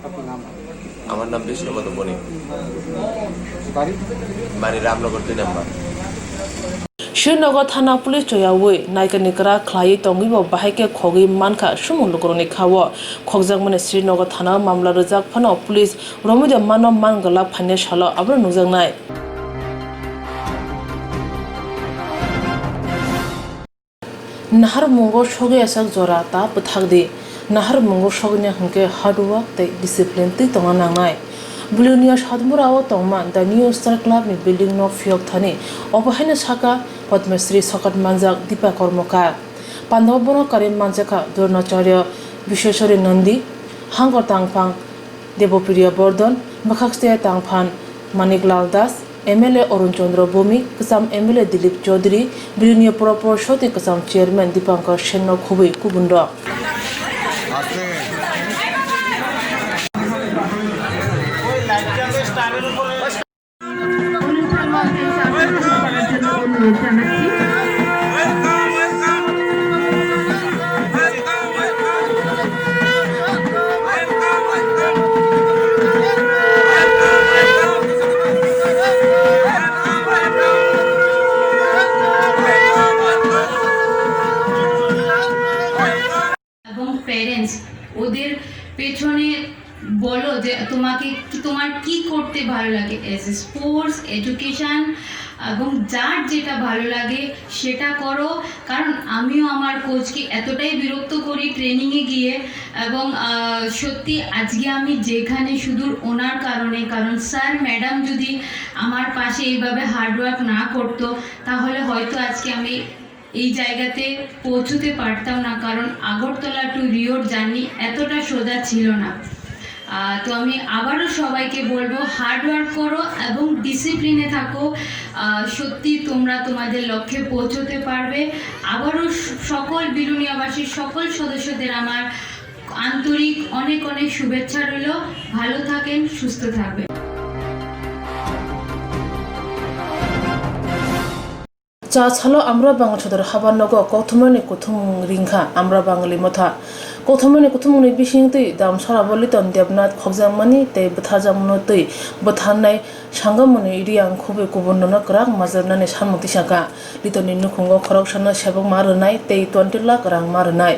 আপনার নাম? আমার নাম বিষ্ণুপদ বণিক। বাড়ি? বাড়ি রামনগর দুই নম্বর। Srinagar thana police choyawi naikani kwrak khlaiwi tongwi bo bahai khe khogwi mankha sumung lukurokni khao. Khokjakmani Srinagar thana mamla rwjak phano police romwi de mano man gwlak phainai salo abono nukjaknai. Naharmungo sogwi asak jora ta bwthak di. Naharmungo sogwini hwnkhe hard work tei discipline twi tongna nangnai. Buluniya Sadmura o tongma The New Star Club ni building no phiyok thani obo haino saka Padma Shri sokat manjak Dipa Kormokar. Pandao bono kari manjakha Dronacharya Vishweshwari Nandi, Hangkor Tangphang Debopriya Bordon, bwkhak ste tangphan Manik Lal Das, M L A Arun Chandra Bhowmik, kwcham M L A Dilip Chaudhary, Biruni Pura Porshod ni kwcham chairman Dipankar Sen no khubui kubun rok. তোমাকে কি, তোমার কি করতে ভালো লাগে, as a sports, education এবং যার যেটা ভালো লাগে সেটা করো। কারণ আমিও আমার কোচকে এতটাই বিরক্ত করি ট্রেনিংয়ে গিয়ে। এবং আহ, সত্যি আজকে আমি যেখানে শুধু ওনার কারণে, কারণ স্যার ম্যাডাম যদি আমার পাশে এইভাবে হার্ডওয়ার্ক না করতো, তাহলে হয়তো আজকে আমি এই জায়গাতে পৌঁছতে পারতাম না। কারণ আগরতলা টু রিওর জার্নি এতটা সোজা ছিল না। আহ, তো আমি আবারও সবাইকে বলবো, হার্ড ওয়ার্ক করো এবং ডিসিপ্লিনে থাকো। আহ, সত্যি তোমরা তোমাদের লক্ষ্যে পৌঁছতে পারবে। আবারও স- সকল বিলুনিয়াবাসীর সকল সদস্যদের আমার আন্তরিক অনেক অনেক শুভেচ্ছা রইল। ভালো থাকেন, সুস্থ থাকবেন। Cha salo Amra Bangali sodor haba nogo kokthumani kuthumung ringkha Amra Bangali motha. Kokthumani kuthumungni bisingtwi dam sora bo Liton Debnath khokjakmani tei bwtharjakmano twi bwtharnai Sangamuni Riang khobwi kubun nono kwrak majwrwnani samung tisakha. Litonni nukhungo khoroksano sebok ma rwnai tei twenty lakh rang ma rwnai.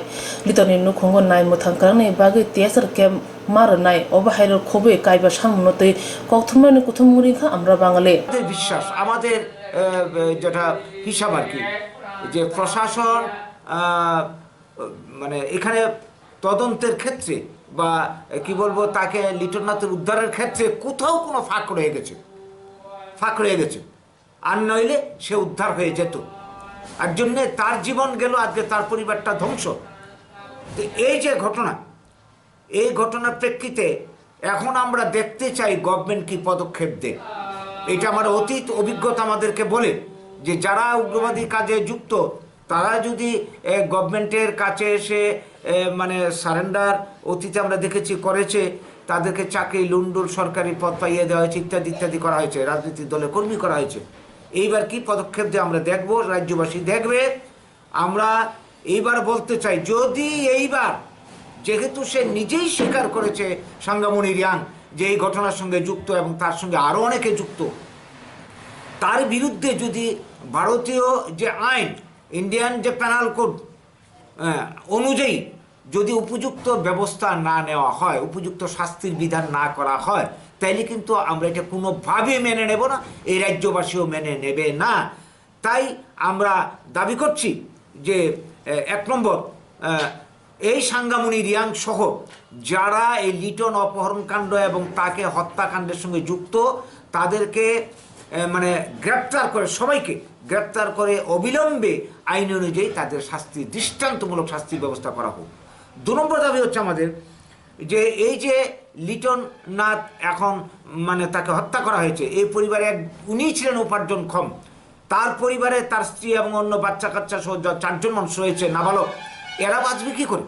Litonni nukhungo nai mwthang kwrangni bagwi T S R camp ma rwnai. Obo hairok khobwi kaiba samungno twi kokthumani kuthumung ringkha Amra Bangali. আমাদের বিশ্বাস, আমাদের, আহ, যেটা হিসাব আর কি, যে প্রশাসন, আহ, মানে এখানে তদন্তের ক্ষেত্রে বা কি বলবো, তাকে লিটননাথের উদ্ধারের ক্ষেত্রে কোথাও কোনো ফাঁক রয়ে গেছে, ফাঁক রয়ে গেছে। আর নইলে সে উদ্ধার হয়ে যেত। আর জন্যে তার জীবন গেল, আজকে তার পরিবারটা ধ্বংস। তো এই যে ঘটনা, এই ঘটনার প্রেক্ষিতে এখন আমরা দেখতে চাই গভর্নমেন্ট কি পদক্ষেপ দেয়। এটা আমার অতীত অভিজ্ঞতা আমাদেরকে বলে যে যারা উগ্রবাদী কাজে যুক্ত, তারা যদি, এ, গভর্নমেন্টের কাছে এসে, এ, মানে সারেন্ডার অতীতে আমরা দেখেছি করেছে, তাদেরকে চাকরি, লুন্ডুর, সরকারি পদ পাইয়ে দেওয়া হয়েছে, ইত্যাদি ইত্যাদি করা হয়েছে, রাজনৈতিক দলে কর্মী করা হয়েছে। এইবার কি পদক্ষেপ দেয় আমরা দেখব, রাজ্যবাসী দেখবে। আমরা এইবার বলতে চাই, যদি এইবার, যেহেতু সে নিজেই স্বীকার করেছে সাঙ্গামণি রিয়াং যে এই ঘটনার সঙ্গে যুক্ত এবং তার সঙ্গে আরও অনেকে যুক্ত, তার বিরুদ্ধে যদি ভারতীয় যে আইন, ইন্ডিয়ান যে পেনাল কোড, আহ, অনুযায়ী যদি উপযুক্ত ব্যবস্থা না নেওয়া হয়, উপযুক্ত শাস্তির বিধান না করা হয়, তাইলে কিন্তু আমরা এটা কোনোভাবে মেনে নেব না, এই রাজ্যবাসীও মেনে নেবে না। তাই আমরা দাবি করছি যে, আহ, এক নম্বর, আহ, এই সাঙ্গামণি রিয়াং সহ যারা এই লিটন অপহরণকাণ্ড এবং তাকে হত্যাকাণ্ডের সঙ্গে যুক্ত, তাদেরকে, আহ, মানে গ্রেপ্তার করে, সবাইকে গ্রেপ্তার করে অবিলম্বে আইন অনুযায়ী তাদের শাস্তি, দৃষ্টান্তমূলক শাস্তির ব্যবস্থা করা হোক। দু নম্বর দাবি হচ্ছে আমাদের যে এই যে লিটন নাথ এখন, মানে, তাকে হত্যা করা হয়েছে, এই পরিবারে এক, উনিই ছিলেন উপার্জনক্ষম, তার পরিবারে তার স্ত্রী এবং অন্য বাচ্চা কাচ্চা সহ যা চারজন মানুষ রয়েছে, নাবালক, এরা বাঁচবে কি করে?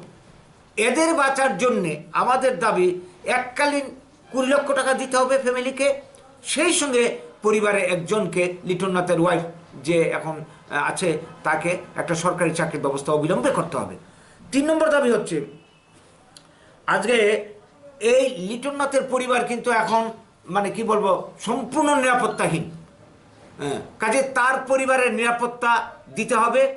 এদের বাঁচার জন্যে আমাদের দাবি এককালীন কুড়ি লক্ষ টাকা দিতে হবে ফ্যামিলিকে, সেই সঙ্গে পরিবারে একজনকে, লিটন নাথের ওয়াইফ যে এখন, আহ, আছে, তাকে একটা সরকারি চাকরির ব্যবস্থা অবিলম্বে করতে হবে। তিন নম্বর দাবি হচ্ছে, আজকে এই লিটন নাথের পরিবার কিন্তু এখন, মানে, কি বলবো, সম্পূর্ণ নিরাপত্তাহীন। হ্যাঁ, কাজে তার পরিবারের নিরাপত্তা দিতে হবে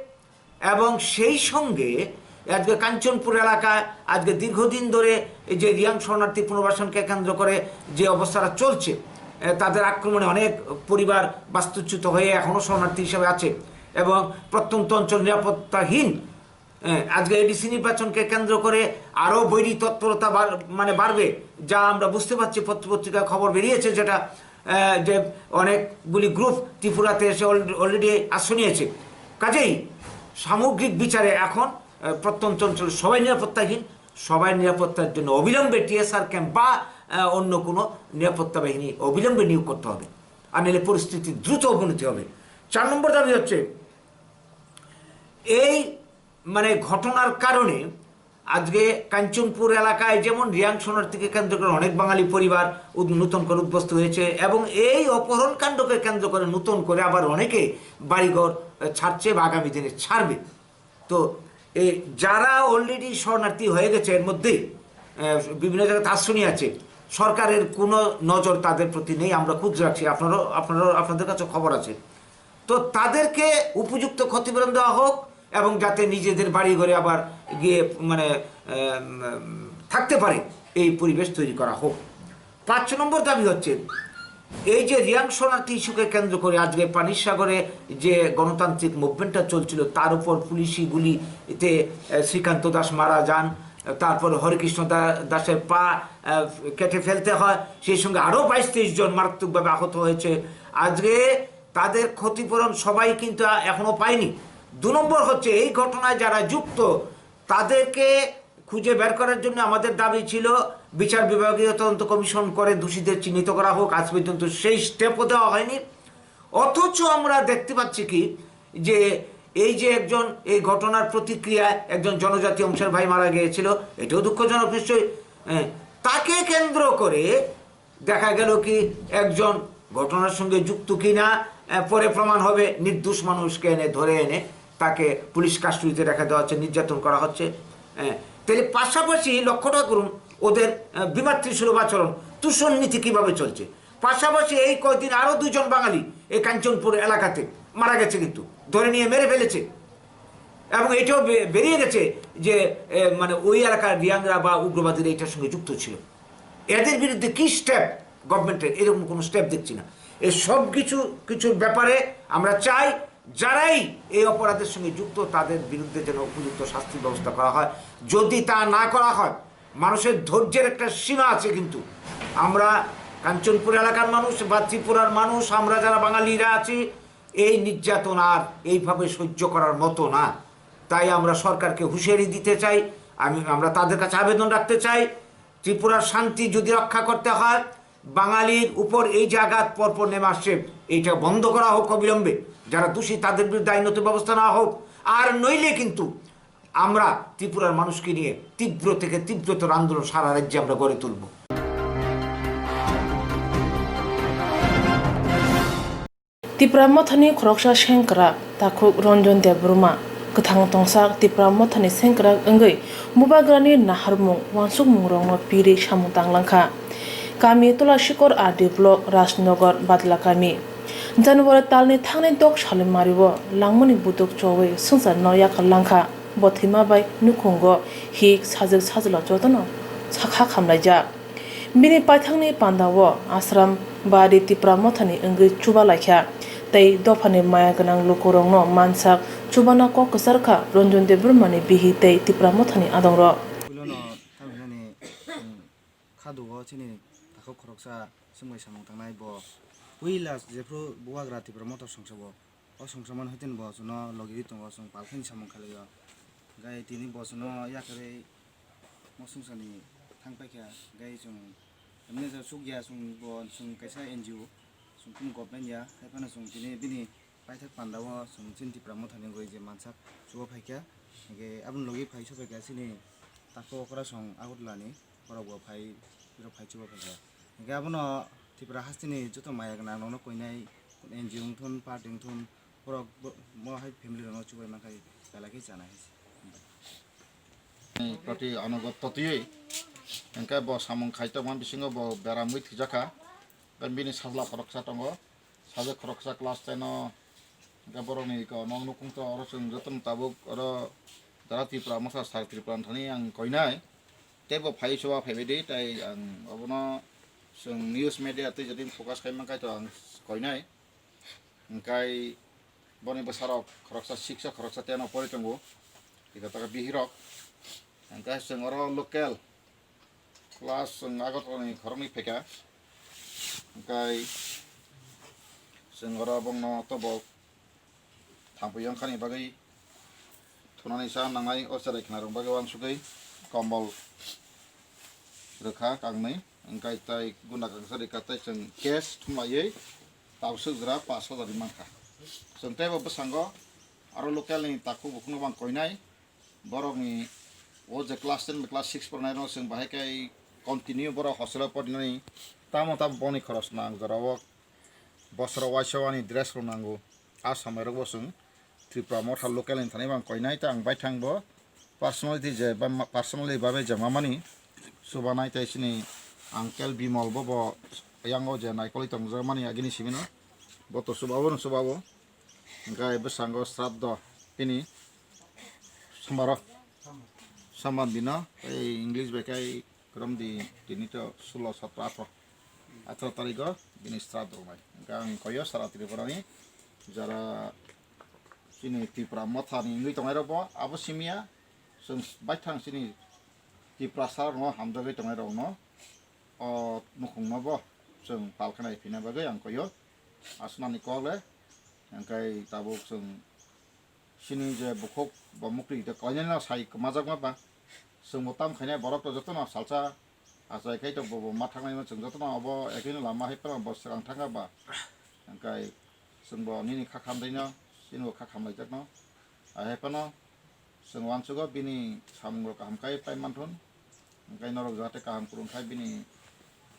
এবং সেই সঙ্গে আজকে কাঞ্চনপুর এলাকায় আজকে দীর্ঘদিন ধরে এই যে রিয়াং শরণার্থী পুনর্বাসনকে কেন্দ্র করে যে অবস্থাটা চলছে, এ, তাদের আক্রমণে অনেক পরিবার বাস্তুচ্যুত হয়ে এখনও শরণার্থী হিসেবে আছে এবং প্রত্যন্ত অঞ্চল নিরাপত্তাহীন। এ, আজকে এডিসি নির্বাচনকে কেন্দ্র করে আরও বৈরী তৎপরতা বার-, মানে, বাড়বে, যা আমরা বুঝতে পারছি। পত্র পত্রিকায় খবর বেরিয়েছে যেটা, এ, যে অনেকগুলি গ্রুপ ত্রিপুরাতে এসে অল-, অলরেডি আশ্রয় নিয়েছে। কাজেই সামগ্রিক বিচারে এখন, এ, প্রত্যন্ত অঞ্চলে সবাই নিরাপত্তাহীন, সবাই নিরাপত্তার জন্য অবিলম্বে টিএসআর ক্যাম্প বা, এ, অন্য কোনো নিরাপত্তা বাহিনী অবিলম্বে নিয়োগ করতে হবে, আর নাহলে পরিস্থিতি দ্রুত অবনতি হবে। চার নম্বর দাবি হচ্ছে, এই, মানে, ঘটনার কারণে আজকে কাঞ্চনপুর এলাকায় যেমন রিয়াং শরণার্থীকে কেন্দ্র করে অনেক বাঙালি পরিবার উদ-, নতুন করে উদ্বস্ত হয়েছে এবং এই অপহরণ কাণ্ডকে কেন্দ্র করে নতুন করে আবার অনেকে বাড়িঘর, আহ, ছাড়ছে বা আগামী দিনে ছাড়বে। তো এই যারা অলরেডি শরণার্থী হয়ে গেছে, এর মধ্যেই, আহ, বিভিন্ন জায়গাতে আশ্রয় নিয়ে আছে, সরকারের কোনো নজর তাদের প্রতি নেই। আমরা খোঁজ রাখছি, আপনারাও, আপনারাও, আপনাদের কাছে খবর আছে। তো তাদেরকে উপযুক্ত ক্ষতিপূরণ দেওয়া হোক এবং যাতে নিজেদের বাড়ি ঘরে আবার গিয়ে, মানে, আহ, উম, থাকতে পারে, এই পরিবেশ তৈরি করা হোক। পাঁচ নম্বর দাবি হচ্ছে, এই যে রিয়াং শরণার্থী ইস্যুকে কেন্দ্র করে আজকে পানির সাগরে যে গণতান্ত্রিক মুভমেন্টটা চলছিল, তার উপর পুলিশি গুলিতে, আহ, শ্রীকান্ত দাস মারা যান, তারপর হরেকৃষ্ণ দা-, দাসের পা, আহ, কেটে ফেলতে হয়, সেই সঙ্গে আরও বাইশ তেইশ জন মারাত্মকভাবে আহত হয়েছে। আজকে তাদের ক্ষতিপূরণ সবাই কিন্তু এখনো পায়নি। দু নম্বর হচ্ছে, এই ঘটনায় যারা যুক্ত, তাদেরকে খুঁজে বের করার জন্য আমাদের দাবি ছিল বিচার বিভাগীয় তদন্ত কমিশন করে দোষীদের চিহ্নিত করা হোক। আজ পর্যন্ত সেই স্টেপও দেওয়া হয়নি। অথচ আমরা দেখতে পাচ্ছি কি, যে এই যে একজন, এই ঘটনার প্রতিক্রিয়ায় একজন জনজাতি অংশের ভাই মারা গিয়েছিল, এটাও দুঃখজনক নিশ্চয়ই। হ্যাঁ, তাকে কেন্দ্র করে দেখা গেল কি, একজন ঘটনার সঙ্গে যুক্ত কিনা, আহ, পরে প্রমাণ হবে। নির্দোষ মানুষকে এনে, ধরে এনে তাকে পুলিশ কাস্টডিতে রেখে দেওয়া হচ্ছে, নির্যাতন করা হচ্ছে। আহ, তাহলে পাশাপাশি লক্ষ্যটা করুন ওদের, আহ, বিমাতৃসুলভ আচরণ, তুষন নীতি কিভাবে চলছে। পাশাপাশি এই কয়দিন আরো দুইজন বাঙালি এই কাঞ্চনপুর এলাকাতে মারা গেছে, কিন্তু ধরে নিয়ে মেরে ফেলেছে। এবং এটাও বে-, বেরিয়ে গেছে যে, এ, মানে, ওই এলাকার রিয়াংরা বা উগ্রবাদীরা এটার সঙ্গে যুক্ত ছিল। এদের বিরুদ্ধে কি স্টেপ গভর্নমেন্টের? এরকম কোনো স্টেপ দেখছি না। এই সব কিছু, কিছুর ব্যাপারে আমরা চাই, যারাই এই অপরাধের সঙ্গে যুক্ত, তাদের বিরুদ্ধে যেন উপযুক্ত শাস্তির ব্যবস্থা করা হয়। যদি তা না করা হয়, মানুষের ধৈর্যের একটা সীমা আছে। কিন্তু আমরা কাঞ্চনপুর এলাকার মানুষ বা ত্রিপুরার মানুষ, আমরা যারা বাঙালিরা আছি, এই নির্যাতন আর এইভাবে সহ্য করার মতো না। তাই আমরা সরকারকে হুঁশিয়ারি দিতে চাই, আমি, আমরা তাদের কাছে আবেদন রাখতে চাই, ত্রিপুরার শান্তি যদি রক্ষা করতে হয়, বাঙালির উপর এই যে আঘাত পরপর নেমে আসছে, এইটা বন্ধ করা হোক অবিলম্বে। যারা দোষী, তাদের বিরুদ্ধে আইনত ব্যবস্থা নেওয়া হোক। আর নইলে কিন্তু আমরা ত্রিপুরার মানুষকে নিয়ে তীব্র থেকে তীব্রতর আন্দোলন সারা রাজ্যে আমরা গড়ে তুলব। Tipra Mothani khoroksa sengkrak takhuk Ranjan Debbarma, kwthang tongsak Tipra Mothani sengkrak wngwi bubagrani naharmung, uansukmungrokno piri samung tanglangkha. Kami Tulasikor R D block, Rajnagar, Badla kami. January talni thangnai dok salni mario langmani buduk chowi swngcharno yakarlangkha. Bo thwima bai nukhungo hik sajwk sajwla jotono sakha khamlaijak. Bini paithakni pandao ashram bari Tipra Mothani wngwi chuba laikha, tei dophani maya gwnang lukurokno mansak chubana kok kwcharkha Ranjan Debbarmani bihi tei Tipra Mothani adongrok. Puilono tamhinani, um, khadugo chini takhuk khoroksa swngbai samung tangnai bo puila jephru bubagra Tipra Motha songsago. O songsamani haitin bo chwngno logi tongo, chwng palkhani samung khlaio. Gai tini bo chwngno yakarwi mosungsani thang paikha, gai chwng emne ja sukya, chwng bo chwng kaisa N G O, chwng kunu government ya, haiphano chwng tini bini paithak pandao chwng chini Tipra Mothani wngwi je mansak chuba phaikha, hingkhe aboni logi phai sophaikha chini takhuk okra song Agartala ni. Borok bo phai, borok phai chuba phaikha. Hingkhe abono Tripura hasteni joto maya gwnang rokno koinai, N G O wngthun, party wngthun, borok bo, mo hai family rokno chubai mankhai belai khe chana hai se. Proti anugot totwi, hingkhe bo samung khai tongma bisingo bo beramwi thwijakha. Bini sajla khoroksa tongo, sajwk khoroksa class ten o, hingkhe borokni eko nok nukung to oro chwng jotono tabuk oro jara Tripura Motha sir Tripura ni thani ang koinai. Tei bo phai chuba phaibai di, tai ang obono chwng news media twi jotoni focus khai mankha to ang koinai. Hingkai boni bwsarok khoroksa six o, khoroksa ten o pori tongo. Eko taka bihirok. Hingkai chwng oro local class chwng Agartala ni khoroknwi phaikha. Hingkai chwng oro bongno tobo thampui wngkhani bagwi thunani cha nangnai o cherai khwnarok bagwi uansugwi kombol rwkha kangnwi, hingkai tai gunda kangsa rikha tai chwng cash thumlaiwi tabswk jora pash hajar ri mankha. Chwng teibo bwskango aro local ni takhuk bukhukno bang koinai, borokni o je class ten bai class six pornairok chwng bahai khe continue borok hostel o porinani tamo tamo bongni khoros nang jorao. Bosoro waisa ani dress rok nango. A samai rok bo chwng Tripura Motha local ni thani bang koinai ta ang baithang bo personality je ba ma-, personally babe je mamani subanai tai chini uncle Bimal bo bo yango je naikoli tongjak mani agini simino bo to subabo no subabo. Hingkai bwskango sraddho bini somaro sombar dino tei English bai khe romdi tini to sulo satro atro. Atharoh tarikh o bini sraddh rwnai. Hwnkhe ang koyo sara Tripura ni jara chini Tipra Motha ni wngwi tongnai rok bo abo simiya, chwng baithang chini Tiprasa rok no hamjagwi tongnai rok no o nukhung no bo chwng pal khanai phina bagwi ang koyo aswk nani kok le. Hwnkhe tabuk chwng chini je bukhuk bo mukti tei koinai no sai kwmajakma ba, chwng bo tam khainai borok to joto no salsa achai khai to bo, bo ma thangnai no chwng joto no obo ekino lama hai phano bo swkang thangkha ba, hwnkhe chwng bo nini kha khamrwi no, chini bo kha khamlaijakno, hai phano chwng uansugo bini samung rok kaham khai pai manthun, hwnkhe norok jahate kaham kwrwng khai bini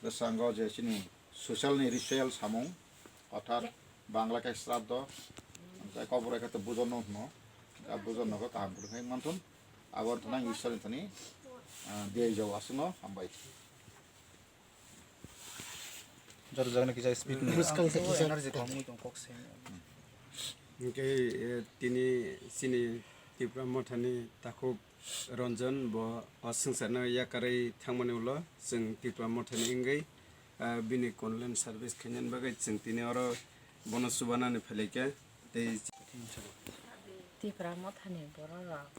bwskango je chini social ni ritual samung, orthat Bangla khe sraddho, hwnkhe kobor khe to bujon no hwno, hwnkhe bujon no khe kaham kwrwng khe manthun, abo wngthana Ishwar ni thani, ah, diyaijao aswkno hambai. Jora jagani kisa speed ni. Bwskang se kisa. Energy kok mui tong kok se. Hwnkhe, eh, tini chini Tipra Mothani takhuk Ranjan bo o swngcharno yakarwi thangmani ulo chwng Tipra Mothani wngwi, ah, bini condolence service khainani bagwi chwng tini oro bono chubanani phailaikha. Tei Tipra Mothani bororok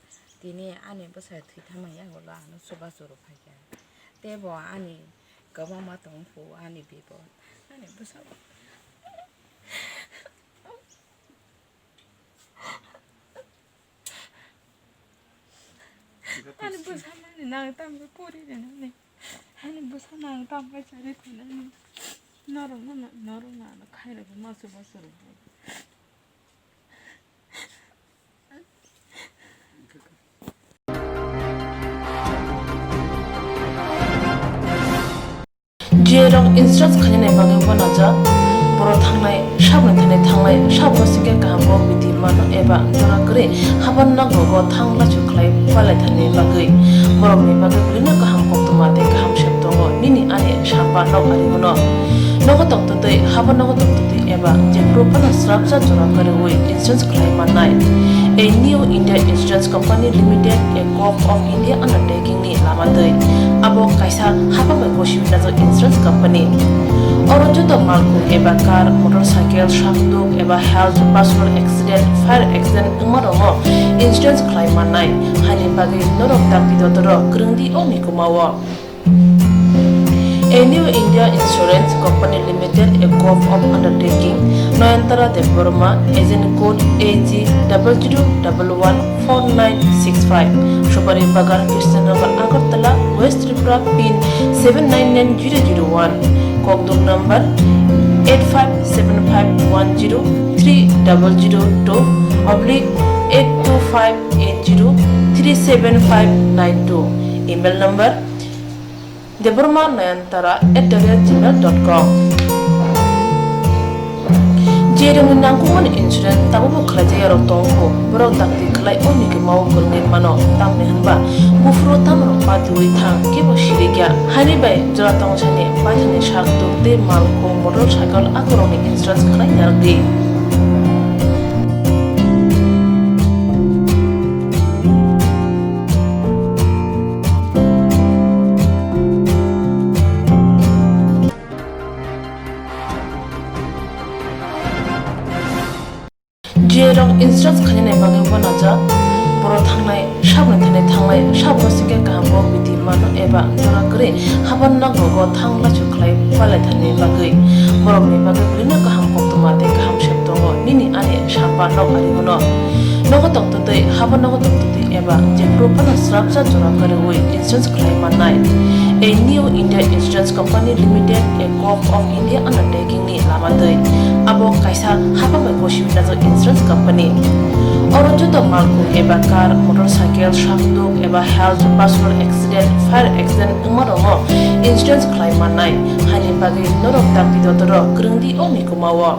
tini ani bwsai thwi thangma yagulo ano chubachu rw phaikha. Tei bo ani kwbangma tongkhu ani bipod ani bwsa. Ani bwsa nani nang tamo pori rinani. Ani bwsa nang tamo chari thinani. Norok no, norok no ano khairok ma chubachu rw. Jerok insurance khainani bagwi uanajak, borok thangnai sabni thani thangnai sabno singkhe kaham kok bidi mano eba jora kwrwi haban nago go thang lachu khlai palai thani bagwi. Borokni bagwi belino kaham koktwma tei kaham sep tongo nini ani sapa nok ari uno. Nogo tongtwtwi haban nogo tongtwtwi eba jephuru phano srapsa jora kwrwi insurance khlai mannai. A New India Insurance Company Limited, a Gov of India undertaking ni lama twi. Abo kaisa hapang bai gosi najak insurance company. Oro joto malkhung eba car, motorcycle, sakduk eba health, personal accident, fire accident wngma rokno insurance khlai mannai. Haini bagwi norok dakti dotoro kwrwngdi o mikuma o. A New India Insurance Company Limited, a Gov of undertaking, Noyantara Debbarma, agent code A G double zero double one four nine six five, Supari Bagan, Krishnanagar, Agartala, West Tripura, pin seven nine nine zero zero one, Kokduk number eight five seven five one zero three double zero two oblique eight two five eight zero three seven five nine two, email number Debbarma Nayantara at the rate gmail dot com. Jerokni nangkukmani insurance tabukbo khlaijak yarok tongkho, borok dakti khlai o mikuma o kwrwngwi mano, tamni hwnba buphuru tamrok patiui thang kebo sirikya. Haini bai jora tongsani baithangni sak tuk tei malkhung motorcycle akorokni insurance khlai narwkdi. Jerok insurance khainani bagwi uanajak, borok thangnai sabni thani thangnai sabno singkhe kaham kok bidi mano eba jora kwrwi haban nago go thang lachu khlai palai thani bagwi. Borokni bagwi belino kaham koktwma tei kaham sep tongo nini ani sapa nok ari uno. Nogo tongtwtwi haban nogo tongtwtwi eba jephuru phano srapsa jora kwrwi insurance khlai mannai. A New India Insurance Company Limited, a Gov of India undertaking ni lama twi. Abo kaisa hapang bai gosi najak insurance company. Oro joto malkhung eba car, motorcycle, sakduk eba health, personal accident, fire accident wngma rokno insurance khlai mannai. Haini bagwi norok dakti dotoro kwrwngdi o mikuma o.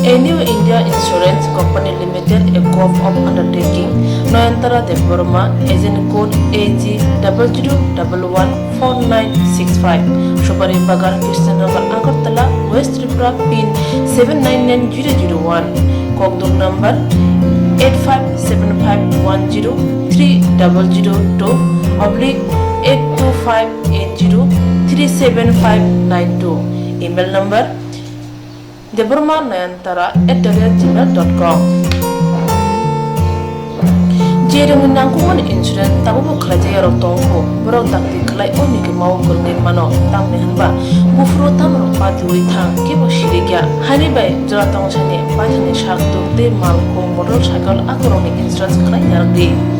A New India Insurance Company Limited, a Gov of undertaking, Noyantara Debbarma, agent code A G double zero double one four nine six five, Supari Bagan, Krishnanagar, Agartala, West Tripura, pin seven nine nine zero zero one, Kokduk number eight five seven five one zero three double zero two oblique eight two five eight zero three seven five nine two. Email number: debbarma nayantara at the rate gmail dot com. Je rwngni nangkukmani insurance tabukbo khlaijak yarok tongo, borok dakti khlai o nigwimao kwrwngwi mano, tamni hwnba buphuru tamrok patiui thang, kebo sirikya. Haini bai jora tongsani paithakni sak tuk tei mal kung motor cycle akorokni insurance khlai narwkdi.